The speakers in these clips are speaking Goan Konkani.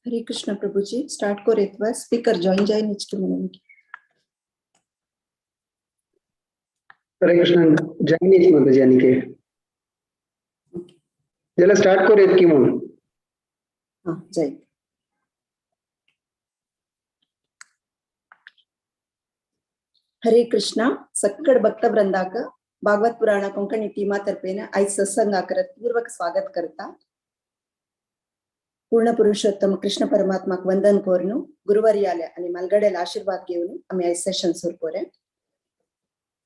हरे कृष्ण प्रभुजी, स्टार्ट कोरेत्वा स्पीकर जॉइन जॉइन इचकी म्हणून. हरे कृष्ण, जॉइन इच माताजी अनिके. ज्याला स्टार्ट करूयात की म्हणून. हा, जय. हरे कृष्णा. सक्कड भक्त वृंदाक भागवत पुराण कोंकणी टीमा तर्फेन आयज सत्संगा करत पूर्वक स्वागत करता. पूर्ण पुरुषोत्तम कृष्ण परमात्माक वंदन करून गुरुवर्याले आणि मालगड्याला आशीर्वाद घेऊन आम्ही आयज सेशन सुरू करूया.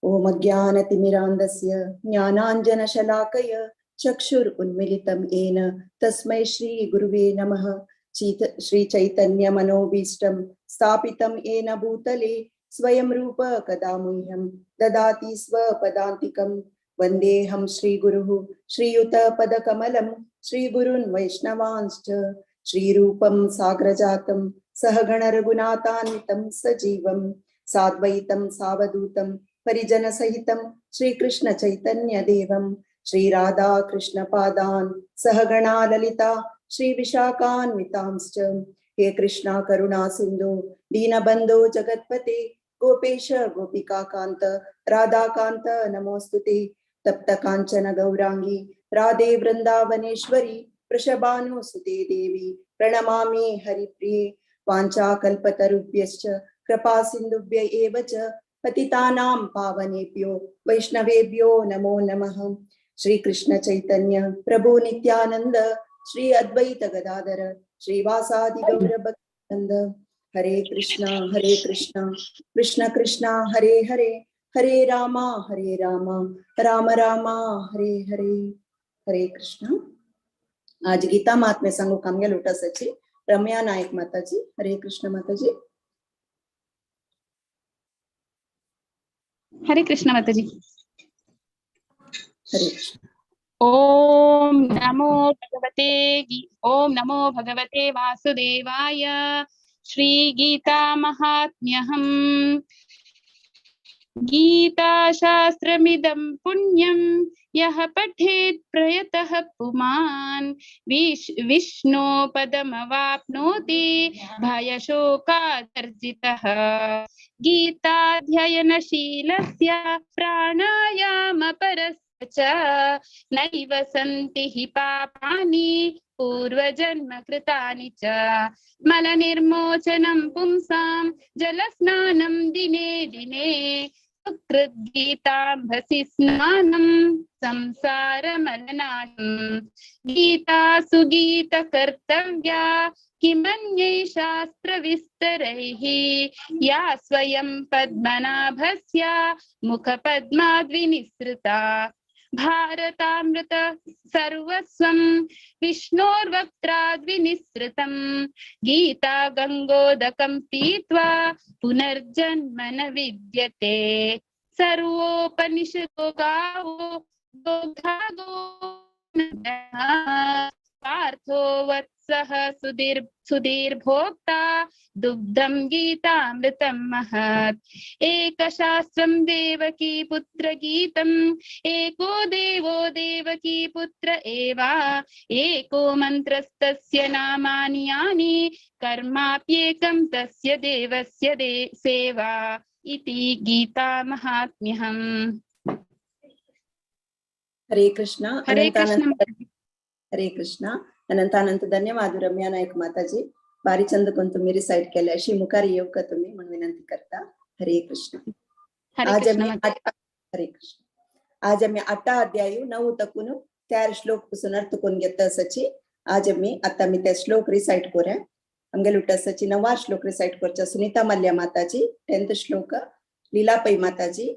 ओम अज्ञानतिमिरान्धस्य ज्ञानांजनशलाकय चक्षुर उन्मिलितं येन तस्मै श्री गुरुवे नमः. श्री चैतन्य मनोभीष्टं स्थापितं येन भूतले स्वयं रूप कदा मुह्यं ददाति स्वपदान्तिकं. वंदेहं श्री गुरुः श्रीयुत पदकमलं श्रीगुरुन् वैष्णवांश्च. श्रीरूपं साग्रजातं सहगण रघुनाथान्वितं सजीवं साद्वैतं सावधूतं परिजनसहितं श्रीकृष्ण चैतन्य देवं. श्री राधा कृष्ण पादान सहगणा ललिता श्री विशाखान्वितांश्च. हे कृष्णा करुणा सिंधु दीनबंधो जगत्पते गोपेश गोपिका कांत राधाकांत नमोस्तुते. तप्त कांचन गौरांगी राधे वृंदावनेश्वरी वृषभानुसुते देवी प्रणमामि हरिप्रिये. वाञ्छा कल्पतरुभ्यश्च कृपा सिन्धुभ्य एव च पतितानां पावनेभ्यो वैष्णवेभ्यो नमो नमः. श्री कृष्ण चैतन्य प्रभु नित्यानंद श्री अद्वैत गदाधर श्रीवासादि गौर भक्तवृंद. हरे कृष्णा हरे कृष्णा कृष्ण कृष्णा हरे हरे, हरे रामा हरे रामा राम रामा हरे हरे. हरे कृष्णा. आज गीता महात्म्य सांगू कामगे लोटसाची रम्या नायक माताजी. हरे कृष्ण माताजी. हरे कृष्ण माताजी. हरे कृष्ण. ओम नमो भगवते ओम नमो भगवते वासुदेवाय. श्री गीता महात्म्यहम्. गीता शास्त्रमिदं पुण्यं यः पठेत् प्रयतः पुमान् विष्णो पदमवाप्नोति भयशोकादर्जितः. गीताध्ययनशीलस्य प्राणायामपरस्य च नैव सन्ति हि पापानि पूर्वजन्म कृतानि च. मलनिर्मोचनं पुंसां जलस्नानं दिने दिने सुकृद्गीताम्भसि स्नानं संसारमलनाशं. गीता सुगीत कर्तव्या किमन्यै शास्त्रविस्तरैः या स्वयं पद्मनाभस्य मुखपद्माद्विनिसृता. भारतामृत सर्वस्वं विष्णोर्वक्त्राद्विनिसृतं. गीता गंगोदकं पीत्वा पुनर्जन्म न विद्यते. सर्वोपनिषदो गावो दोग्धा पार्थो वत्सः सुधीर्भोक्ता दुग्धं गीतामृतं महत्. एकशास्त्रं देवकी पुत्र गीतम् एको देवो देवकी पुत्र एव एको मन्त्रस्तस्य नामानि यानि कर्माप्येकं तस्य देवस्य सेवा इति गीता महात्म्यहम्. हरे कृष्ण. हरे कृष्ण. हरे कृष्ण. अनंत अनंत धन्यवाद रम्या नायक माताजी. बारी चंद कोण तुम्ही रिसाइट केले अशी मुखार येऊ का तुम्ही म्हणून विनंती करता. हरे कृष्ण. हरे आज कृष्ण. आम्ही हरे कृष्ण. आज आम्ही 8 अध्याय 9 तकून 4 श्लोक पासून अर्थ कोण घेत असाची. आज आम्ही आता मी त्या श्लोक रिसाइट करूया. आमगे लुटासाची 9 श्लोक रिसाइट करच्या सुनीता मल्ल्या माताजी, 10th श्लोक लीलापै माताजी,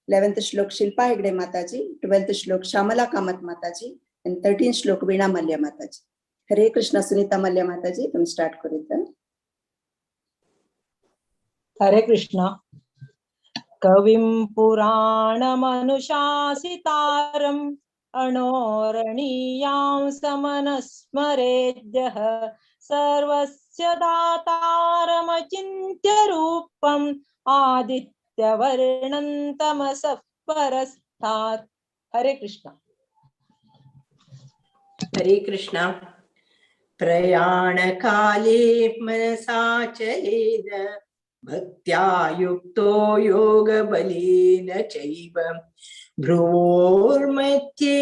11th श्लोक शिल्पा हेगडे माताजी, 12th श्लोक श्यामला कामत माताजी आणि 13 श्लोक वीणा मल्ल्या माताजी. हरे कृष्ण. सुनीता मल्ल्या माताजी तुम्ही स्टार्ट करूया. हरे कृष्ण. कविं पुराणमनुशासितारम् अणोरणीयां समनस्मरेद्यः सर्वस्य दातारमचिन्त्य रूपम् आदित्यवर्णं तमसः परस्तात्. हरे कृष्ण. हरे कृष्ण. प्रयाणकाले मनसा चलेन भक्त्या युक्तो योगबलेन चैव भ्रुवोर्मध्ये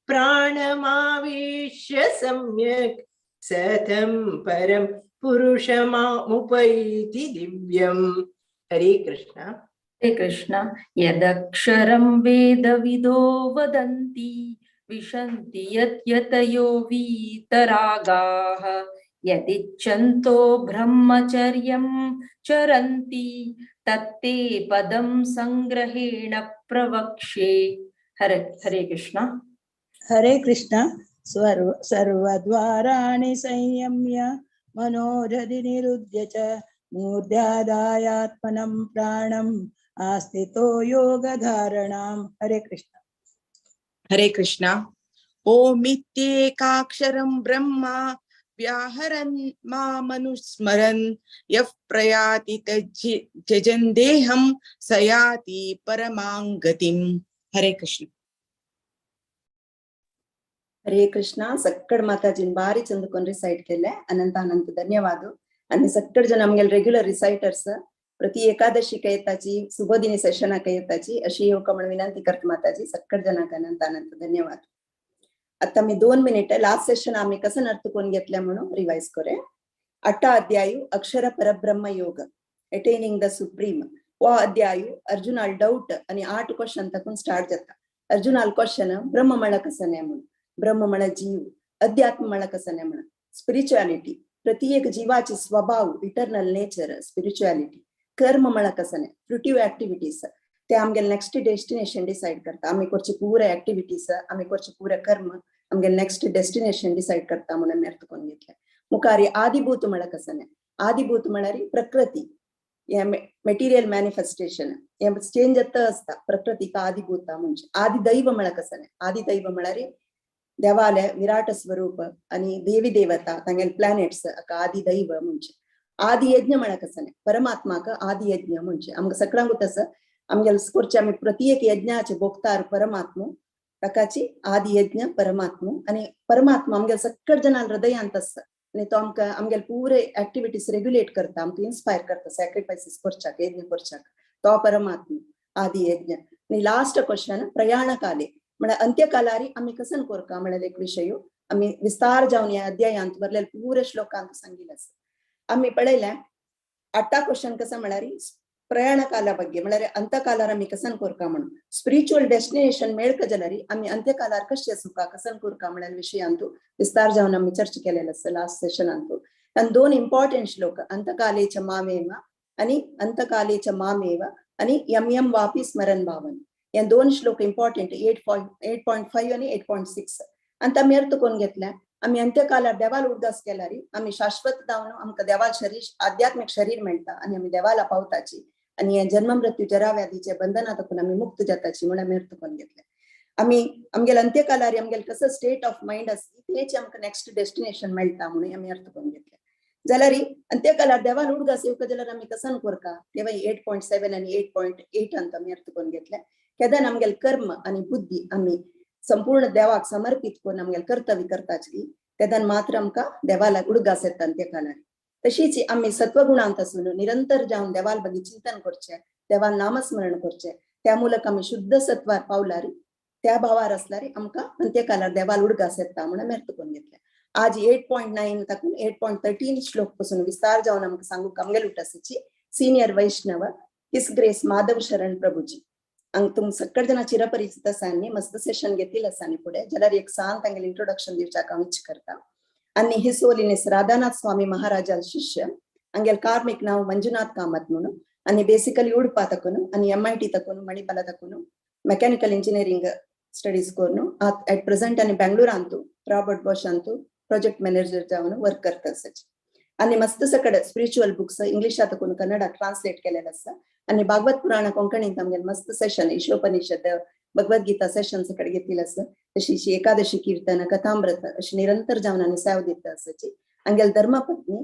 प्राणमावेश्य सम्यक् सतं परं पुरुषमामुपैति दिव्यम्। हरे कृष्ण। हरे कृष्ण। यदक्षरं वेदविदो वदन्ति विशन्ति यद्यतयो वीतरागाः यदिच्छन्तो ब्रह्मचर्यं चरन्ति तत्ते पदं संग्रहेण प्रवक्ष्ये। हरे हरे कृष्ण। हरे कृष्ण। सर्वद्वाराणि संयम्य मनोरथि निरुध्य च मूर्ध्यादायात्मनं प्राणम् आस्थितो योगधारणां। हरे कृष्ण। हरे कृष्ण। ओमित्येकाक्षरं ब्रह्म व्याहरन् मामनुस्मरन् यः प्रयाति त्यजन् देहं स याति परमां गतिम्। हरे कृष्ण। हरे कृष्ण। सक्कड माताजीन बारी चंदकोन रिसाइट केले, अनंत अनंत धन्यवाद। आणि सक्कड जण आमगेले रेग्युलर रिसाइटर्स प्रति एकादशी कयताची सुबोधिनी सेशन कयताची अशी येवका म्हणून विनंती करत माताजी। सक्कड जणांक अनंत अनंत धन्यवाद। आता मी 2 मिनिट लास्ट सेशन आम्ही कसं अर्थ कोण घेतल्या म्हणून रिवाइज करूया। 8 अध्यायु अक्षर परब्रह्म योग अटेनिंग the supreme वा अध्यायु अर्जुनाल डाऊट आणि 8 क्वेश्चन तकून स्टार्ट जाता। अर्जुनाल क्वेश्चन ब्रह्म म्हळ्यार कसं नाही म्हणून, ब्रह्म म्हळ्यार जीव, अध्यात्म म्हळ्यार कसं नाही म्हणून, स्पिरिच्युअलिटी प्रत्येक जीवाची स्वभाव इटर्नल नेचर स्पिरिच्युअलिटी, कर्म म्हळ्यार कसं नाही फ्रुटिव्ह ऍक्टिव्हिटीज ते आमगे नेक्स्ट डेस्टिनेशन डिसाइड करता। आमी करचे पुरे ऍक्टिव्हिटीज आमी करचे पुरे कर्म आमगे नेक्स्ट डेस्टिनेशन डिसाइड करता म्हणून आमी अर्थ करून घेतले। मुखारी आदिभूत म्हळ्यार कसं नाही, आदिभूत म्हळ्यार प्रकृती हे मटेरियल मॅनिफेस्टेशन हे चेंज जाता आसता प्रकृतीक आदिभूत म्हणजे। आदिदैव म्हळ्यार कसं नाही, आदिदैव म्हळ्यार देवाले विराट स्वरूप आणि देवी देवता तांगेले प्लॅनेट्स आदिदैव म्हणजे। आदियज्ञ म्हळ्यार कसं नाही, परमात्माक आदियज्ञ म्हणजे आमकां सगळ्यांक तसं आमगेले करचे आमी प्रत्येक यज्ञाचे भोगतार परमात्मा ताकाची आदियज्ञ परमात्मा आणि परमात्मा आमगेले सगळ जणां हृदयांत आसता आणि तो आमकां आमगेले पुरे ऍक्टिव्हिटीज रेग्युलेट करता, आमकां इन्स्पायर करता सॅक्रिफायसीस करच्याक यज्ञ करच्याक तो परमात्मा आदियज्ञ। आणि लास्ट क्वेश्चन प्रयाण काले म्हळ्यार अंत्यकालारी आमी कसन कोरका म्हळ्यार एक विशय आमी विस्तार जावन ह्या अध्यायांत बरलेले पुरे श्लोकांत सांगिल्लें आसा। आमी पळयलें 8 क्वेश्चन कसं म्हळ्यार प्रयाण काला ಬಗ್ಗೆ म्हळ्यार अंत्यकालार आमी कसन कोरका म्हणून स्पिरिच्युअल डेस्टिनेशन मेळका जाल्यार आमी अंत्यकालार कशें सुका कसन कोरका म्हळ्यार विशयांतू विस्तार जावन आमी चर्चा केलेलो आसा लास्ट सेशनांतू। आनी 2 इम्पॉर्टंट श्लोक अंतकाले च मामेव आणि अंतकाले च मामेव आणि यम यम वापी स्मरण भावन हे 2 श्लोक इम्पॉर्टंट 8.5 आणि 8.6 आणि आमी अर्थ कोण घेतल्या आमी अंत्यकालार देवाल उडगास केल्यार आमी शाश्वत जावन आमकां देवाल शरीर आध्यात्मिक शरीर मेळटा आणि आमी देवाला पावताची आणि हे जन्म मृत्यू जरा व्याधीचे बंधनातून आमी मुक्त जाताची म्हणून आमी अर्थ करून घेतले। आमी आमगेले अंत्यकालार आमगेले कसं स्टेट ऑफ माइंड आसली तेच आमकां नेक्स्ट डेस्टिनेशन मेळटा म्हणून आमी अर्थ करून घेतले। जाल्यार अंत्यकालार देवाल उडगास येवका जाल्यार आमी कसन कोरका तेव्हा 8.7 आणि 8.8 अंत आमी अर्थ करून घेतले। केदन आमगेले कर्म आणि बुद्धी आमी संपूर्ण देवाक समर्पित करून आमगेले कर्तव्य करताची तेदन मात्र आमकां देवाला उडगास येता अंत्यकालार। तशीच आमी सत्वगुणांत आसून निरंतर जावन देवाल बगी चिंतन करचे देवाल नामस्मरण करचे त्या मूलक आमी शुद्ध सत्वार पावलार त्या भावार असल्यार आमकां अंत्यकालार देवाल उडगास येता म्हणून आमी अर्थ करून घेतले। आज 8.9 ताकून 8.13 श्लोक पासून विस्तार जावन आमकां सांगूंक आमगेले उटासाची senior Vaishnava his grace Madhav Sharan Prabhuji हांगा तुम सगळे जाणां चिरपरिचित आसा न्ही, मस्त सेशन घेतिल्लें आसा न्ही फुडें जाल्यार एक सांग तांगेलें इंट्रोडक्शन दिवच्याक हांव इच्छा करता। आणि his holiness Radhanath स्वामी महाराजा शिष्य हांगेले कार्मिक नाव मंजुनाथ कामत म्हणून आणि बेसिकली उडपा तकून आणि MIT तकून मणिपाला तकून मेकॅनिकल इंजिनियरिंग स्टडीज करून ऍट प्रेझेंट आणि बेंगळूरांतू Robert Bosch Antu project manager जावन वर्क करता आसाची। आणि मस्त सगळे स्पिरिच्युअल बुक्स इंग्लिशा तकून कन्नडा ट्रान्सलेट केलेले आसा आणि भागवत पुराण कोंकणीत आमगेले मस्त सेशन ईशोपनिषद भगवद्गीता सेशन सगळे घेतिल्ले आसा। तशी एकादशी कीर्तन कथामृत अशी निरंतर जावन आनी सेवा दिता आसाची। आमगेले धर्मपत्नी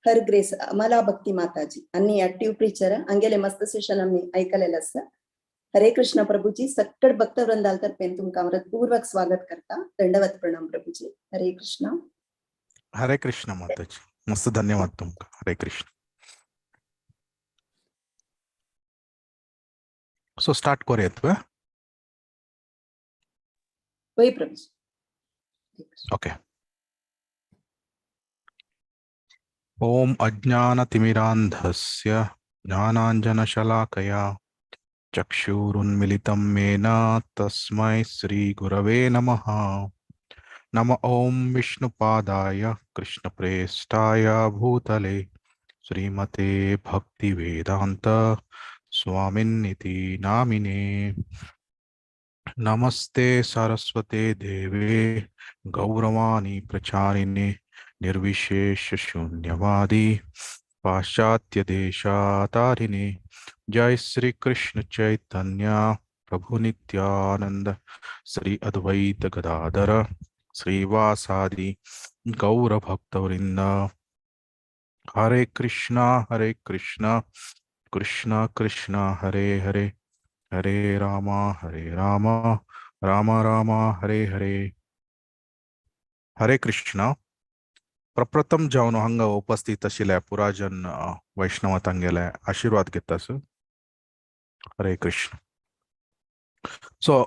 हर ग्रेस अमला भक्ती माताजी आणि ऍक्टिव्ह प्रीचर आमगेले मस्त सेशन आमी ऐकलेले आसा। हरे कृष्ण प्रभुजी सक्कड भक्तवृंदाल तर्फेन तुमकां व्रतपूर्वक स्वागत करता। दंडवत प्रणाम प्रभुजी। हरे कृष्ण। हरे कृष्ण माताजी, मस्त धन्यवाद तुमकां. हरे कृष्ण. सो स्टार्ट करूयात. वय प्रभू. ओके. ओम अज्ञानतिमिरान्धस्य ज्ञानाञ्जनशलाकया चक्षुरुन्मिलितं येन तस्मै श्रीगुरवे नमः. नम ॐ विष्णुपादाय कृष्णप्रेष्ठाय भूतले श्रीमते भक्तिवेदान्त स्वामिन्निति नामिने. नमस्ते सरस्वते देवे गौरवाणी प्रचारिणे निर्विशेष शून्यवादी पाश्चात्य देशातारिणे. जय श्री कृष्ण चैतन्य प्रभु नित्यानंद श्री अद्वैत गदाधर श्रीवासादि गौर भक्तवृंद. हरे कृष्णा कृष्णा कृष्णा हरे हरे, हरे रामा राम राम हरे हरे. हरे कृष्णा. प्रप्रथम जावन हांगा उपस्थित आशिल्ल्या पुराजन वैष्णवा तांगेले आशीर्वाद घेता सर. हरे कृष्ण. सो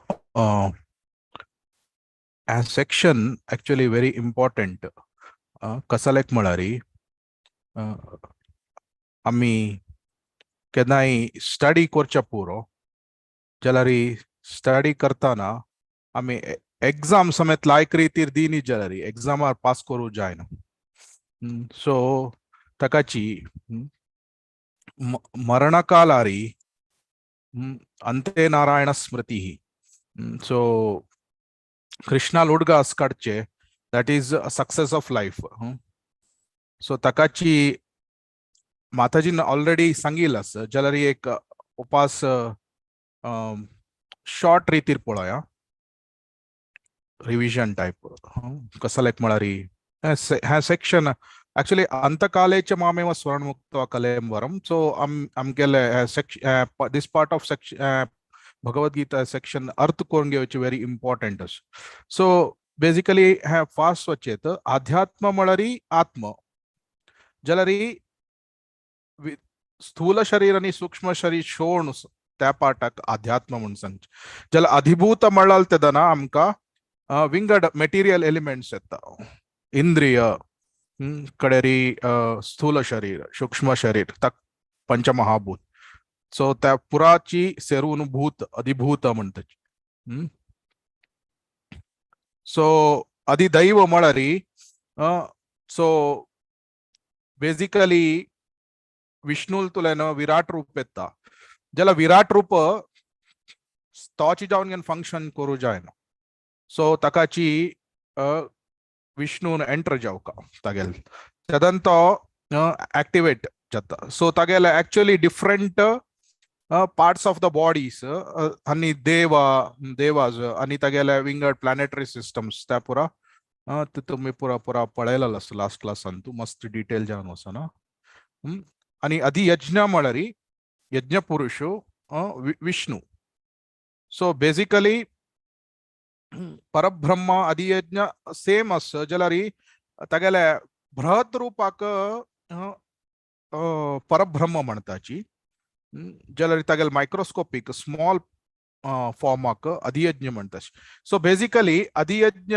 ह्या सेक्शन एक्चुअली व्हेरी इम्पॉर्टंट. कसलेक म्हळ्यार आमी केन्नाय स्टडी करच्या पुरो जाल्यार स्टडी करतना आमी एग्जाम समेत लायक रितीर दिनी जाल्यार एग्जामार पास करूं जायना. सो ताकाची मरणकालारी अंते नारायण स्मृती. सो कृष्णा उडगास काडचे, that is a success of life. So ताकाची माताजीन ऑलरेडी सांगिल्लें आसा जाल्यार एक उपास शॉर्ट रितीर पळोवया, रिविजन टायप. कसलेक म्हळ्यार ह्या सेक्शन एक्चुअली अंतकालेच मामेव स्मरणमुक्त कलेंबरम. सो आमगेले this part of section Bhagavad Gita section अर्थ करून घेवचे व्हेरी इम्पॉर्टंट आसा. सो बेसिकली हे फास्ट वचेत आध्यात्म म्हळ्यार आत्म जाल्यार स्थूल शरीर आनी सूक्ष्म शरीर शोण त्या पार्टाक आध्यात्म म्हूण सांगचें. जाल्यार अधिभूत म्हळ्यार तेदना आमकां विंगड मटेरियल एलिमेंट्स येता, इंद्रिय कडेरी स्थूल शरीर सूक्ष्म शरीर ताक पंचमहाभूत. सो त्या पुराची सेरून भूत अधिभूत म्हणटात. सो अधिदैव म्हळ्यार सो बेसिकली विष्णूल तुल्यान विराट रूप येता जाल्यार विराट रूप तोची जावन घेवन फंक्शन करूं जायना. सो ताकाची विष्णून एंटर जावका तागेल तेदन तो एक्टिवेट जाता. सो तागेले actually different parts of the bodies आनी देवा देवाज आनी तागेले विंगड प्लॅनेटरी सिस्टम्स त्या पुरा तुमी पुरा पुरा पळयलेलो आसा लास्ट क्लासान, तूं मस्त डिटेल जावन वचना. आनी अधियज्ञ म्हळ्यार यज्ञपुरुष विष्णू. सो बेसिकली परब्रह्म अधियज्ञ सेम आसा जाल्यार तागेले बृहत रूपाक परब्रह्म म्हणटाची जाल्यार तागेले मायक्रोस्कोपीक स्मॉल फॉर्माक अधियज्ञ म्हणटात. सो बेसिकली अधियज्ञ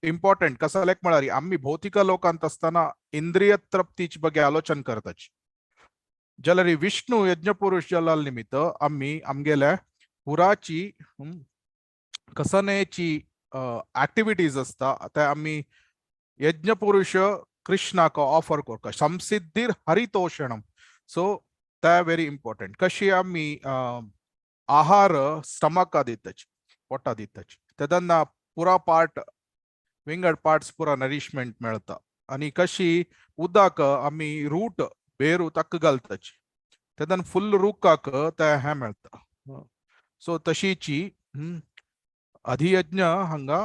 इम्पॉर्टंट कसलेक म्हळ्यार आमी भौतिक लोकांत आसतना इंद्रिय तृप्तीची बगे आलोचन करताची जाल्यार विष्णू यज्ञपुरुष जाल्या निमित्त आमी आमगेल्या पुराची कसनेची ऍक्टिव्हिटीज आसता ते आमी यज्ञपुरुष कृष्णाक ऑफर करता संसिद्धीर हरितोषणम. सो ते व्हेरी इम्पॉर्टंट. कशी आमी आहार स्टमका दिताची पोटा दिताची तेन्ना पुरा पार्ट विंगड पार्ट्स पुरा नरिशमेंट मेळता आनी कशी उदक आमी रूट बेरू ताका घालताची तेन्ना फुल रुखाक ते हें मेळता. सो तशीची अधियज्ञ हांगा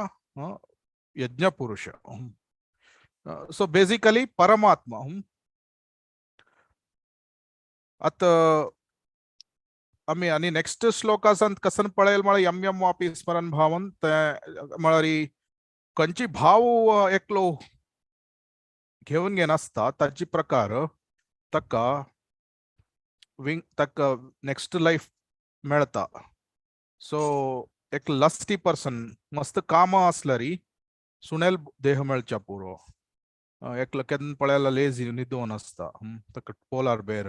यज्ञपुरुष. सो बेसिकली परमात्मा. आतां आमी आनी नेक्स्ट श्लोकासान कसन पळयल म्हळ्यार यम यम वापी स्मरण भावन ते म्हळ्यार खंयची भाव एकलो घेवन घेनासता ताजी प्रकार ताका विंग ताका नेक्स्ट लायफ मेळता. सो एक लस्टी पर्सन मस्त कामां आसल्यारी सुणेल देह मेळच्या पुरो. एकलो केन्ना पळयल्यार लेजी न्हिदोन आसता, ताका पोलार बेर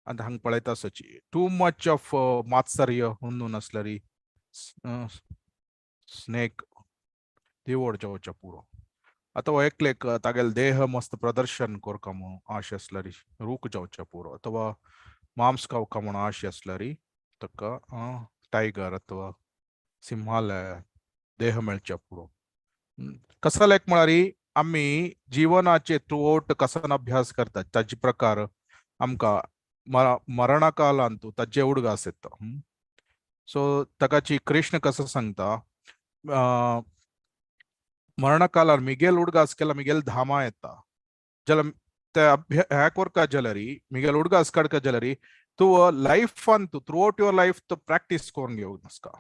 आनी हांगा पळयता सची टू मच ऑफ मात्सर्य हुंदून आसल्यारी स्नेक देवोड जावच्या पुरो. ಅಥವಾ एकलेक तागेल देह मस्त प्रदर्शन कोरका म्हणून आशे आसल्यारी रूक जावच्या पुरो, ಅಥವಾ मांस खावका म्हणून आशे आसल्यारी ताका टायगर अथवा सिंहाले देह मेळच्या पुरो. कसलेक म्हळ्यार आमी जिवनाचे थ्रूआउट कसन अभ्यास करतात ताजे प्रकार आमकां मरणाकालांतू ताजे उडगास येता. सो ताकाची कृष्ण कसो सांगता, मरणकालार मिगेल उडगास केला मिगेल धामा येता जाल्यार ते ह्या कोरका जाल्यारी मिगेल उडगास काडका जाल्यारी तूं लायफान तूं थ्रू आउट your life तूं प्रॅक्टीस करून घेवंक नासका.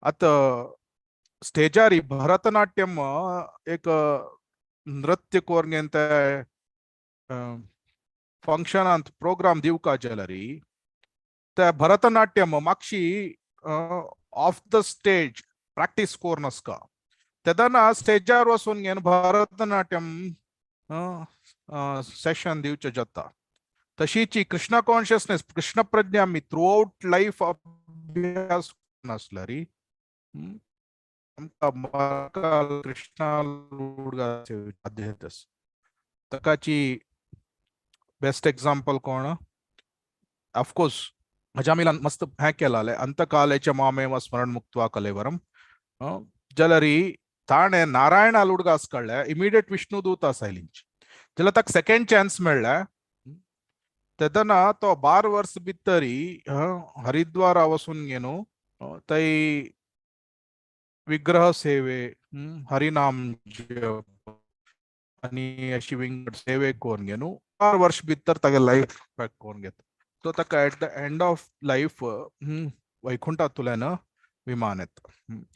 आतां स्टेजारी भरतनाट्यम एक नृत्य करून ते फंक्शनांत प्रोग्राम दिवका जाल्यारी ते भरतनाट्यम मातशी ऑफ the stage practice करून आसका. तेन्ना स्टेजार वचून घेवन भरतनाट्यम सेशन दिवचें जाता. तशीची कृष्ण कॉन्शियसनेस कृष्ण प्रज्ञा आमी थ्रू आउट लायफ अभ्यास नासल्यारी आमकां कृष्णा ताकाची बेस्ट एग्जाम्पल कोण, ऑफकोर्स अजामिलान मस्त हें केलालें अंतकालेचे मामेव स्मरण मुक्त्वा कलेवरम जाल्यारी ताणें नारायणा उडगास काडले इमिडिएट विष्णुदूत आसायलींची जाल्यार ताका सेकेंड चान्स मेळ्ळें. तेन्ना तो 12 वर्स भितरी हरिद्वारा वचून घेवन थंय विग्रह सेवे हरिनाम जप आनी अशी विंगड सेवे करून घेवन 12 वर्स भितर तागे लायफ बॅक करून घेता. सो ताका at the end of life वैकुंठांतल्यान विमान येता.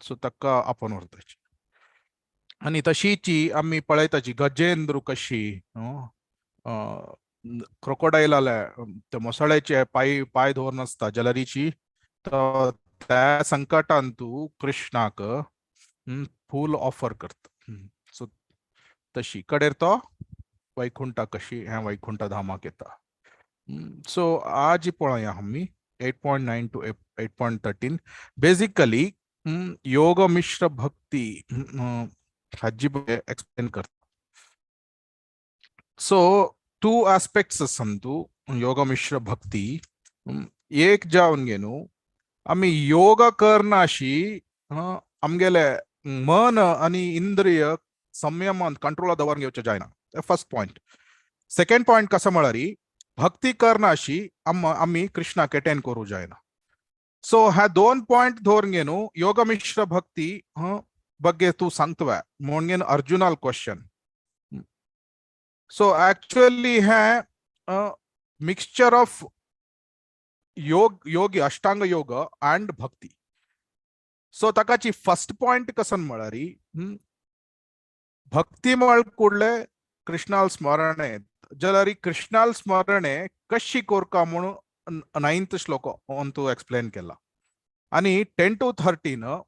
सो ताका आपोवन व्हरताची. आनी तशीची आमी पळयताची गजेंद्र कशी क्रोकोडायलाले ते मोसळ्याचे पाय पाय दवरून आसता जाल्यारीची तो त्या संकटान तूं कृष्णाक फूल ऑफर करता. सो तशी कडेर तो वैकुंठा कशी हें वैकुंठा धामाक येता. सो आज पळोवया आमी 8.9 to 8.13 basically योग मिश्र भक्ती हाजी एक्सप्लेन करता. सो 2 आस्पेक्ट्स आसा योग मिश्र भक्ती. एक जावन घेवन आमी योग करनाशी आमगेले मन आनी इंद्रिय संयमान कंट्रोला दवरून घेवचें जायना, फर्स्ट पॉयंट. सेकंड पॉयंट कसो म्हळ्यार भक्ती करनाशी आमी कृष्णाक अटेंड करूं जायना. सो ह्या 2 पॉयंट दवरून घेवन योग मिश्र भक्ती ಬಗ್ಗೆ तूं सांगतवे म्हणून घेवन अर्जुनाल क्वेश्चन. सो एक्चुअली हें mixture of yoga yogi Ashtanga yoga and bhakti. So ताकाची फर्स्ट पॉयंट कसन म्हळ्यार भक्ती म्हळ कुडले कृष्णाल स्मरणे जाल्यार कृष्णाल स्मरणे कशी कोरका म्हणून 9th श्लोक तूं एक्सप्लेन केला. आनी 10 to 13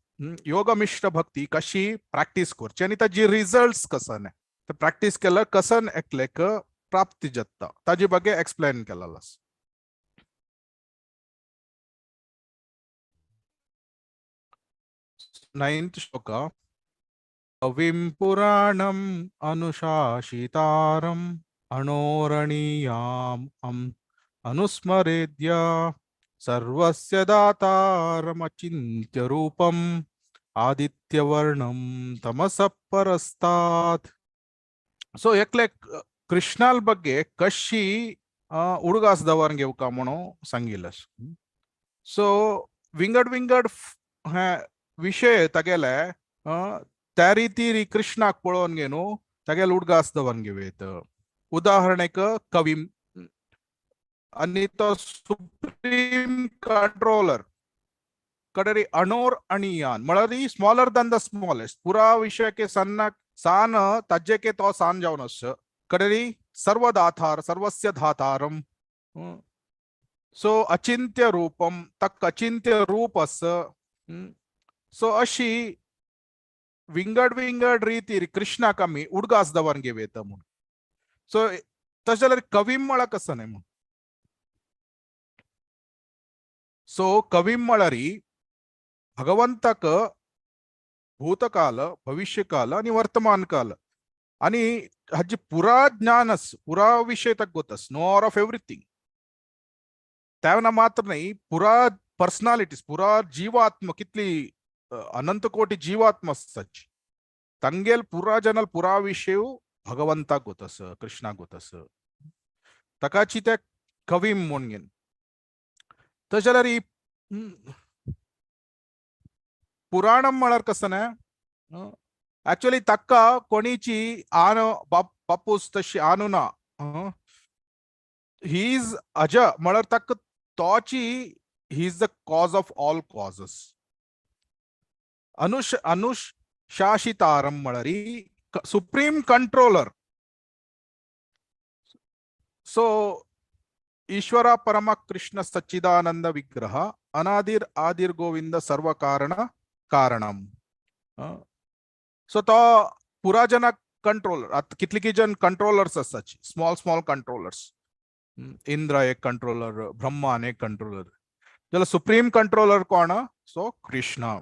योग मिश्र भक्ती कशी प्रॅक्टीस करची आनी ताजी रिजल्ट्स कसन ते प्रॅक्टीस केल्यार कसन एकलेक प्राप्ती जाता ताजे ಬಗ್ಗೆ एक्सप्लेन केलेलो. 9th श्लोक कविं पुराणम् अनुशासितारम् अणोरणीयाम् अनुस्मरेद्य सर्वस्य दातारमचिन्त्य रूपम् आदित्यवर्णं तमसः परस्तात्. सो एकले कृष्णाल ಬಗ್ಗೆ कशी उडगास दवरून घेवका म्हणून सांगिल्लें. सो विंगड विंगड हे विशय तागेले त्या रितीर कृष्णाक पळोवन घेवन तागेले उडगास दवरून घेवयत. उदाहरणेक कवी आनी तो सुप्रीम कंट्रोलर कडेरी अणोर अणियान म्हळ्यार स्मॉलर दॅन the smallest पुरा विशयाके सन्नाक सान ताजेके तो सान जावन आस कडरी सर्वदाथार सर्वस्य धातारम. सो अचिंत्य रूपम तक अचिंत्य रूप आस. सो अशी विंगड विंगड रितीर कृष्णाक आमी उडगास दवर घेवयता म्हूण. सो तशें जाल्यार कवीम म्हळ्यार कसो न्हय म्हूण. सो कवीम म्हळ्यार भगवंताक भूतकाल भविष्यकाल आनी वर्तमान काल आनी हाजी पुरा ज्ञान आस, पुरा विशय ताका गोत आस, नो ऑफ एवरीथींग. तेवना मात्र न्हय पुरा पर्सनालिटीज पुरा जीवात्म कितली अनंत कोटी जीवात्म आसताची तांगेल पुरा जनल पुरा विशय भगवंताक गोत आस, कृष्णाक गोत आस. ताकाची त्या कवीम म्हूण घेवन तशें जाल्यार ही पुराणम म्हळ्यार कसो न्हय एक्चुअली ताका कोणीची आन बापूस तशी आनू ना. He is अज म्हळ्यार ताका तोची he is the cause of all causes. अनुशासितारम म्हळ्यार सुप्रीम कंट्रोलर. सो ईश्वरा परम कृष्ण सच्चिदानंद विग्रह अनादिर आदिर गोविंद सर्व कारण कारणम. सो तो पुरा जना कंट्रोलर. आतां कितले की जन कंट्रोलर्स आसाची, स्मॉल स्मॉल कंट्रोलर्स. इंद्र एक कंट्रोलर, ब्रह्मा एक कंट्रोलर, जाल्यार सुप्रीम कंट्रोलर कोण? सो कृष्ण.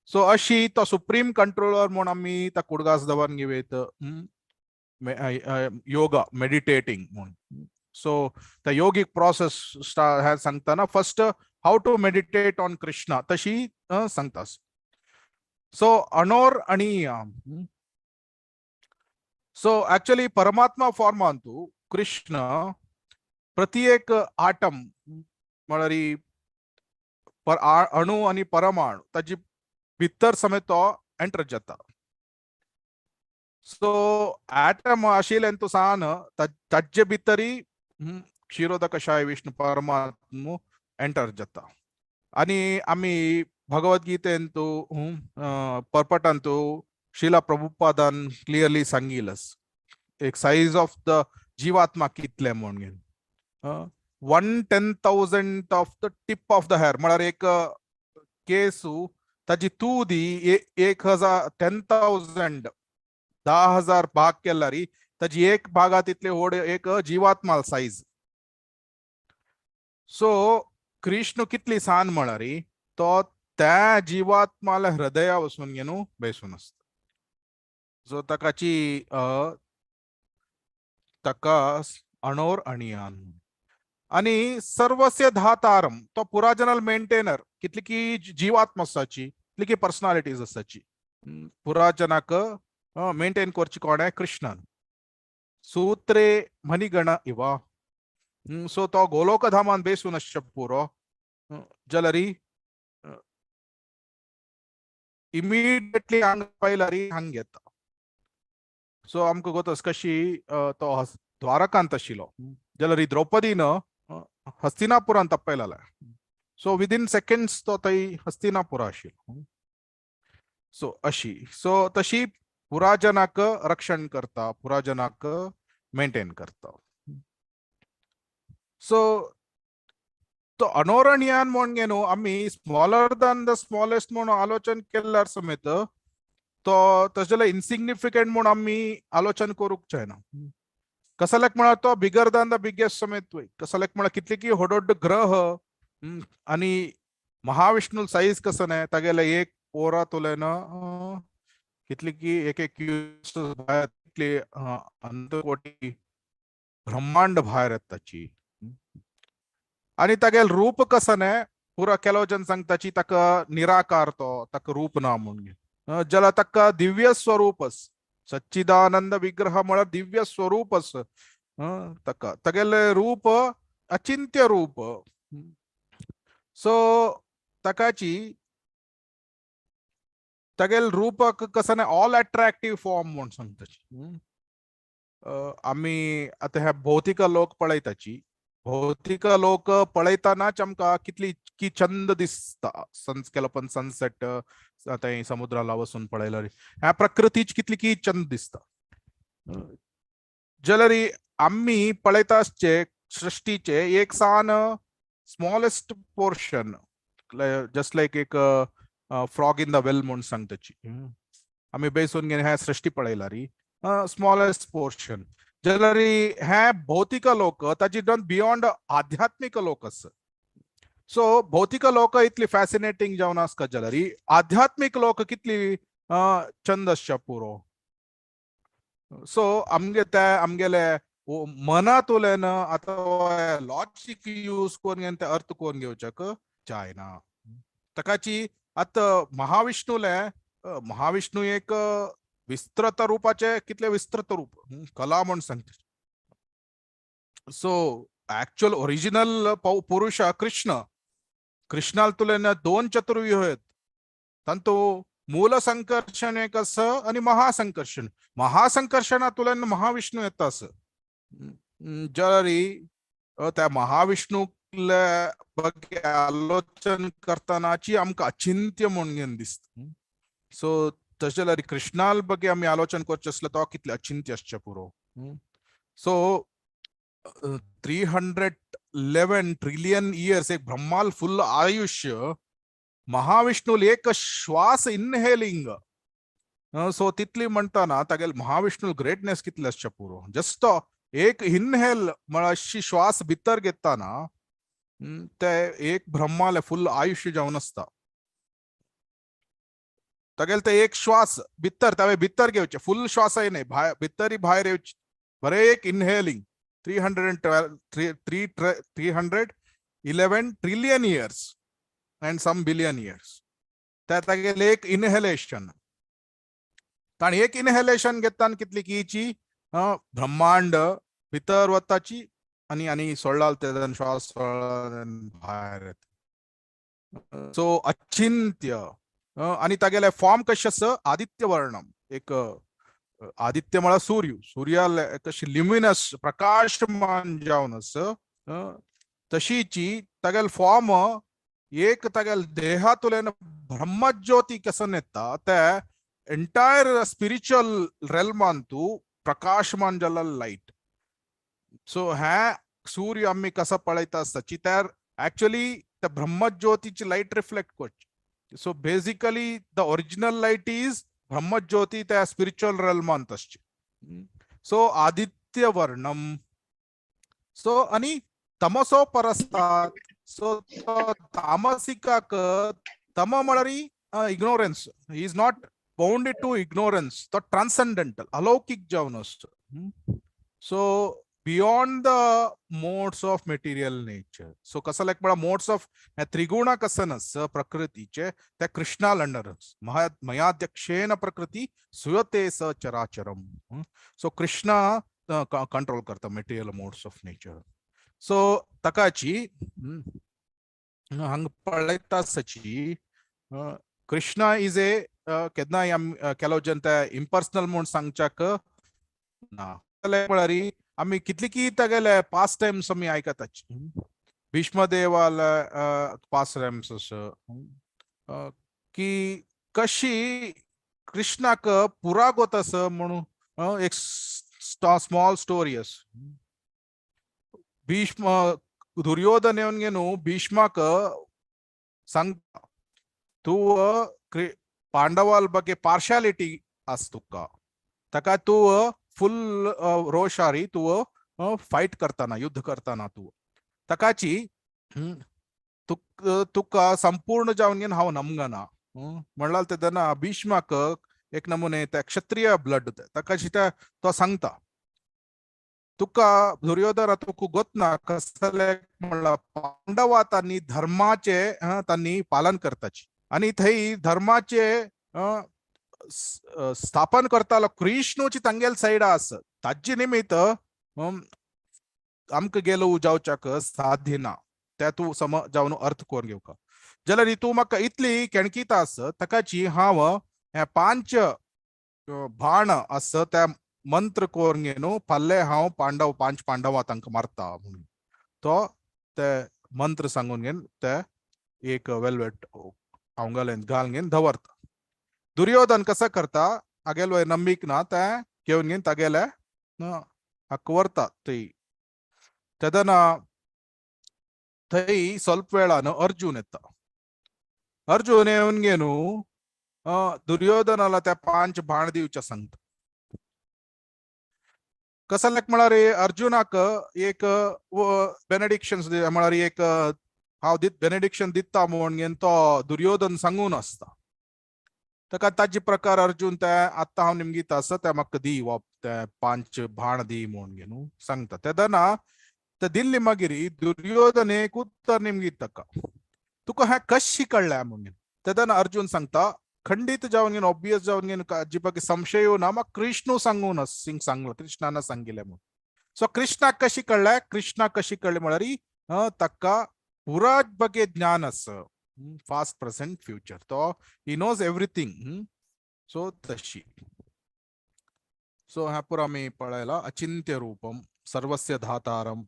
सो अशी तो सुप्रीम कंट्रोलर म्हूण आमी त्या कुडगास दवर घेवयत योगा मेडिटेटींग म्हूण. सो the yogic process ह्या सांगतना first how to meditate on Krishna तशी सांगता. सो अणोर आणि सो एक्चुअली परमात्मा फॉर्मांतु कृष्ण प्रति एक आटम म्हळ्यार अणु आनी परमाणु ताजी भितर समेत तो एंटर जाता. सो आटम आशिल्ल्यान तूं सान ताजे भितरी क्षीरोदकशाय विष्णु परमात्मू एंटर जाता. आनी आमी भगवद्गीतेंतु परपटांतु श्रीला प्रभुपादान क्लियरली सांगिलस एक सायज ऑफ the जीवात्मा कितले म्हूण घेवन 1/10,000 of the tip of the hair म्हळ्यार एक केसू ताजी तुदी 1,000 10,000 10,000 भाग केल्यार ताजी एक भागात इतले व्हड एक जीवात्मा सायज. सो कृष्ण कितली सान म्हळ्यार तो त्या जीवात्माला हृदया वचून घेवन बेसून आसता. सो ताकाची ताका अणोर अणियान आनी सर्वस्य धातारम तो पुराजनल मेंटेनर. कितली की जीवात्मा आसाची, कितली की पर्सनालिटीज आसाची पुराजनाक मेंटेन करची कोण आहे? कृष्णान. सूत्रे मणिगण इवा. सो तो गोलोकधामान बेसून आसचे पुरो जाल्यार इमिडिएटली हांग पयल्यार हांग येता. सो आमकां गोत कशी तो द्वारकांत आशिल्लो जाल्यार द्रौपदीन हस्तिनापुरांत तप्पयलेलें. सो विदीन सेकंड्स तो थंय हस्तिनापुरा आशिल्लो. सो अशी सो तशी पुराजनाक रक्षण करता, पुराजनाक मेंटेन करता. सो तो अनोरणयान म्हूण न्हू आमी स्मॉलर दॅन the smallest म्हूण आलोचन केल्यार समेत तो तशें जाल्यार इनसिग्निफिकंट म्हूण आमी आलोचन करूंक जायना. कसल्याक म्हळ्यार तो बिगर दॅन the biggest समेत वय. कसल्याक म्हळ्यार कितले की व्हड व्हड ग्रह आनी महाविष्णू सायज कसो न्हय तागेले एक पोरा तुलेन कितली की एक एक भायर कितली अनंत कोटी ब्रह्मांड भायर येता ताची. आनी तागेल रूप कसो न्हय पुरा केलो जन सांगताची ताका निराकार तो ताका रूप ना म्हूण जाल्यार ताका दिव्य स्वरूप सच्चिदानंद विग्रह म्हळ्यार दिव्य स्वरूप ताका तागेले रूप अचिंत्य रूप. सो ताकाची तागेल रूप कसो न्हय ऑल अट्रॅक्टीव फॉर्म म्हूण सांगताची. आमी आतां ह्या भौतिक लोक पळयताची भौतिक लोक पळयतानाच आमकां कितली इतकी चंद दिसता. सन्स केलो पण सनसेट थंय समुद्राला वचून पळयल्यार ह्या प्रकृतीच कितली की चंद दिसता. जाल्यार आमी पळयता आसचे सृष्टीचे एक सान स्मॉलेस्ट पोर्शन, जस्ट लायक एक फ्रॉग इन the well म्हूण सांगताची. आमी बेसून घेवन ह्या सृष्टी पळयल्यार स्मॉलेस्ट पोर्शन, जाल्यार हे भौतिक लोक ताची बियॉन्ड आध्यात्मीक लोक आसा. सो भौतिक लोक इतली फॅसिनेटींग जावन आसता, जाल्यार आध्यात्मीक लोक कितली चंद आसच्या पुरो. सो आमगे ते आमगेले मनांतल्यान अथवा लॉजीक यूज करून ते अर्थ करून घेवच्याक जायना. ताकाची आतां महाविष्णूले, महाविष्णू एक विस्तृत रूपाचे, कितले विस्तृत रूप, कला म्हूण सांगता. सो ऍक्च्युअल ओरिजिनल पुरुष कृष्ण, कृष्णाल तुलेन दोन चतुर्व्यूह आहेत. तांतू मूल संकर्षण एक आसा आनी महासंकर्षण. महासंकर्षणा तुलेन महाविष्णू येता आसा. जाल्यार त्या महाविष्णूले बगे आलोचन करतानाची आमकां अचिंत्य म्हणून दिसता. सो तशें जाल्यार कृष्णाल बगे आमी आलोचन करचें आसलें तो कितलें अचिंत्य आसचें पुरो. सो 311 ट्रिलियन इयर्स एक ब्रह्माल फुल आयुष्य, महाविष्णूल एक श्वास इनहेलिंग. सो तितली म्हणताना तागेल महाविष्णू ग्रेटनेस कितले आसचें पुरो. जस्ट एक इनहेल म्हळ्यार अशी श्वास भितर घेताना ते एक ब्रह्माले फुल आयुष्य जावन आसता. तागेल ते एक श्वास भितर, तावे भितर घेवचे, फुल श्वासय न्हय, भायर भितरी भायर येवचे, बरें एक inhaling 312 three 311 trillion years and some billion years. त्या तागेले एक इनहेलेशन, ताणी एक इनहेलेशन घेताना कितली किची ब्रह्मांड भितर वताची आनी आनी सोडलाल ते श्वास सोडला भायर येता. सो अचिंत्य. आनी तागेले फॉर्म कशें आसा, आदित्य वर्णम, एक आदित्य म्हळ्यार सूर्य, सूर्याले कशी ल्युमिनस प्रकाशमान जावन आसा तशीची तागेले फॉर्म. एक तागेले देहातुल्यान ब्रह्मज्योती कसन येता, ते एंटायर स्पिरिच्युअल रेल्मांतू प्रकाशमान जाल्लो लायट. सो हे सूर्य आमी कसो पळयता आसता त्या ऍक्च्युअली त्या ब्रह्मज्योतीची लायट रिफ्लेक्ट करची. So basically the original light is Brahmajyoti त्या स्पिरिच्युअल रेल्मांत आसची. सो आदित्य वर्णम. सो आनी तमसो परस्तात. सो तामसिकाक तम म्हळ्यार ignorance, he is not bounded to ignorance, तो ट्रान्संडेंटल अलौकिक जावन आसता. So beyond the modes of material nature. So कसं लायक म्हळ्यार मोड्स ऑफ त्रिगुणा कसन आसा प्रकृतीचे, त्या कृष्णा अंडर मयाध्यक्षेन प्रकृती सुयते स चराचरम. सो कृष्णा कंट्रोल करता material modes of nature. So ताकाची हांगा पळयता सची कृष्णा is a केन्नाय आमी केलो जनता इम्पर्सनल म्हूण सांगच्याक ना. म्हळ्यार आमी कितली की तागेले पास टायम्स आमी आयकताची, भीष्मदेवाले पास टायम्स आसा की कशी कृष्णाक पुरागोत आसा म्हणून एक स्मॉल स्टोरी आसा. भीष्म दुर्योधन येवन घेवन भीष्माक सांगता, तूं पांडवाल बगे पार्शालिटी आस तुका, ताका तूं फुल रोषारी तूं फायट करताना, युद्ध करताना तूं ताकाची तुका संपूर्ण जावन घेवन हांव नमगना म्हणल्यार तेन्ना भीष्माक एक नमुने त्या क्षत्रिय ब्लड ताकाची तो सांगता, तुका दुर्योधना तुका गोतना कसले म्हणल्यार पांडवा तांणी धर्माचे तांणी पालन करताची आनी थंय धर्माचे स्थापन करतालो कृष्णूची तांगेल सायडा आसा, ताजे निमित्त आमकां गेलो जावच्याक साध्य ना, त्या तूं सम जावन अर्थ करून घेवका. जाल्यार तूं म्हाका इतली केणकीता आसा ताकाची हांव हे 5 बाण आसा त्या मंत्र करून घेवन फाल्ले हांव पांडव 5 पांडवा तांकां मारता म्हणून. तो ते मंत्र सांगून घेवन ते एक वेलवेट आंवगालेन घालून घेवन दवरता. दुर्योधन कसं करता आगेलो नंबीक ना ते घेवन घेवन तागेले हक्क व्हरता थंय. तेदना थंय ಸ್ವಲ್ಪ वेळान अर्जुन येता. अर्जुन येवन घेवन दुर्योधनाला त्या 5 बाण दिवच्या सांगता. कसं म्हळ्यार अर्जुनाक एक बेनेडिक्शन म्हळ्यार एक हांव बेनेडिक्शन दिता म्हणून घेवन तो दुर्योधन सांगून आसता. ताका ताजे प्रकार अर्जुन ते आतां हांव निमगीत आसा ते म्हाका दी वा ते 5 बाण दी म्हणून घेवन सांगता. तेदना ते दिल्ली मागीर दुर्योधन एक उत्तर निमगीत ताका, तुका हें कशी कळ्ळें म्हणून. तेदना अर्जुन सांगता खंडीत जावन घेवन ऑब्वियस जावन घेवन अजिबात संशय ना म्हाका कृष्णू सांगून सांगलो, कृष्णान सांगिल्लें म्हणून. सो कृष्णाक कशी कळ्ळें, कृष्णाक कशी कळ्ळें म्हळ्यार ताका पुराच बगे ज्ञान आसा, पास्ट प्रेझेंट फ्युचर, तो he knows everything. सो तशी सो ह्या पुरा आमी पळयला अचिंत्य रूपम सर्वस्य धातारम.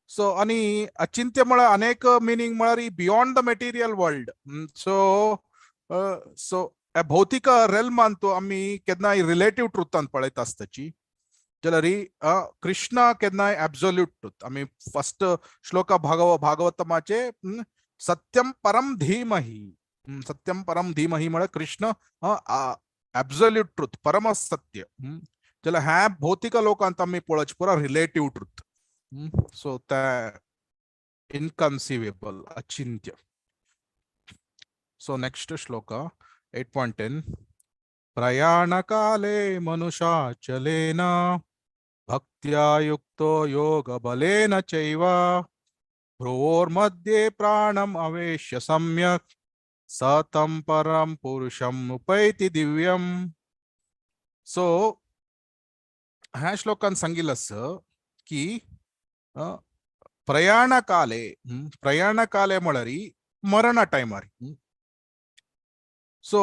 सो आनी अचिंत्य म्हळ्यार अनेक मिनींग म्हळ्यार beyond the material world. So so भौतिक रेल्मान तो आमी केन्नाय रिलेटीव ट्रुथान पळयता आसताची, जाल्यार कृष्णा केन्नाय एब्सोल्यूट ट्रुथ. आमी फर्स्ट श्लोक भागवतमाचे सत्यम परम धीमहि, सत्यम परम धीमहि म्हळ्यार कृष्ण एब्सोल्यूट ट्रुथ, परम सत्य. जाल्यार ह्या भौतिक लोकांत आमी पळोवचें पुरा रिलेटीव ट्रुथ. सो ते इनकन्सिवेबल अचिंत्य. सो नेक्स्ट श्लोक 8.10 प्रयाणकाले मनुषाचलेन भक्त्या युक्तो योगबलेन चैव भ्रुवोर्मध्ये प्राणम् अवेश्य सम्यक् सतं परं पुरुषम् उपैति दिव्यम्. सो ह्या श्लोकान सांगिल्लें आसा की प्रयाणकाले, प्रयाणकाले म्हळ्यार मरणा टायमार. सो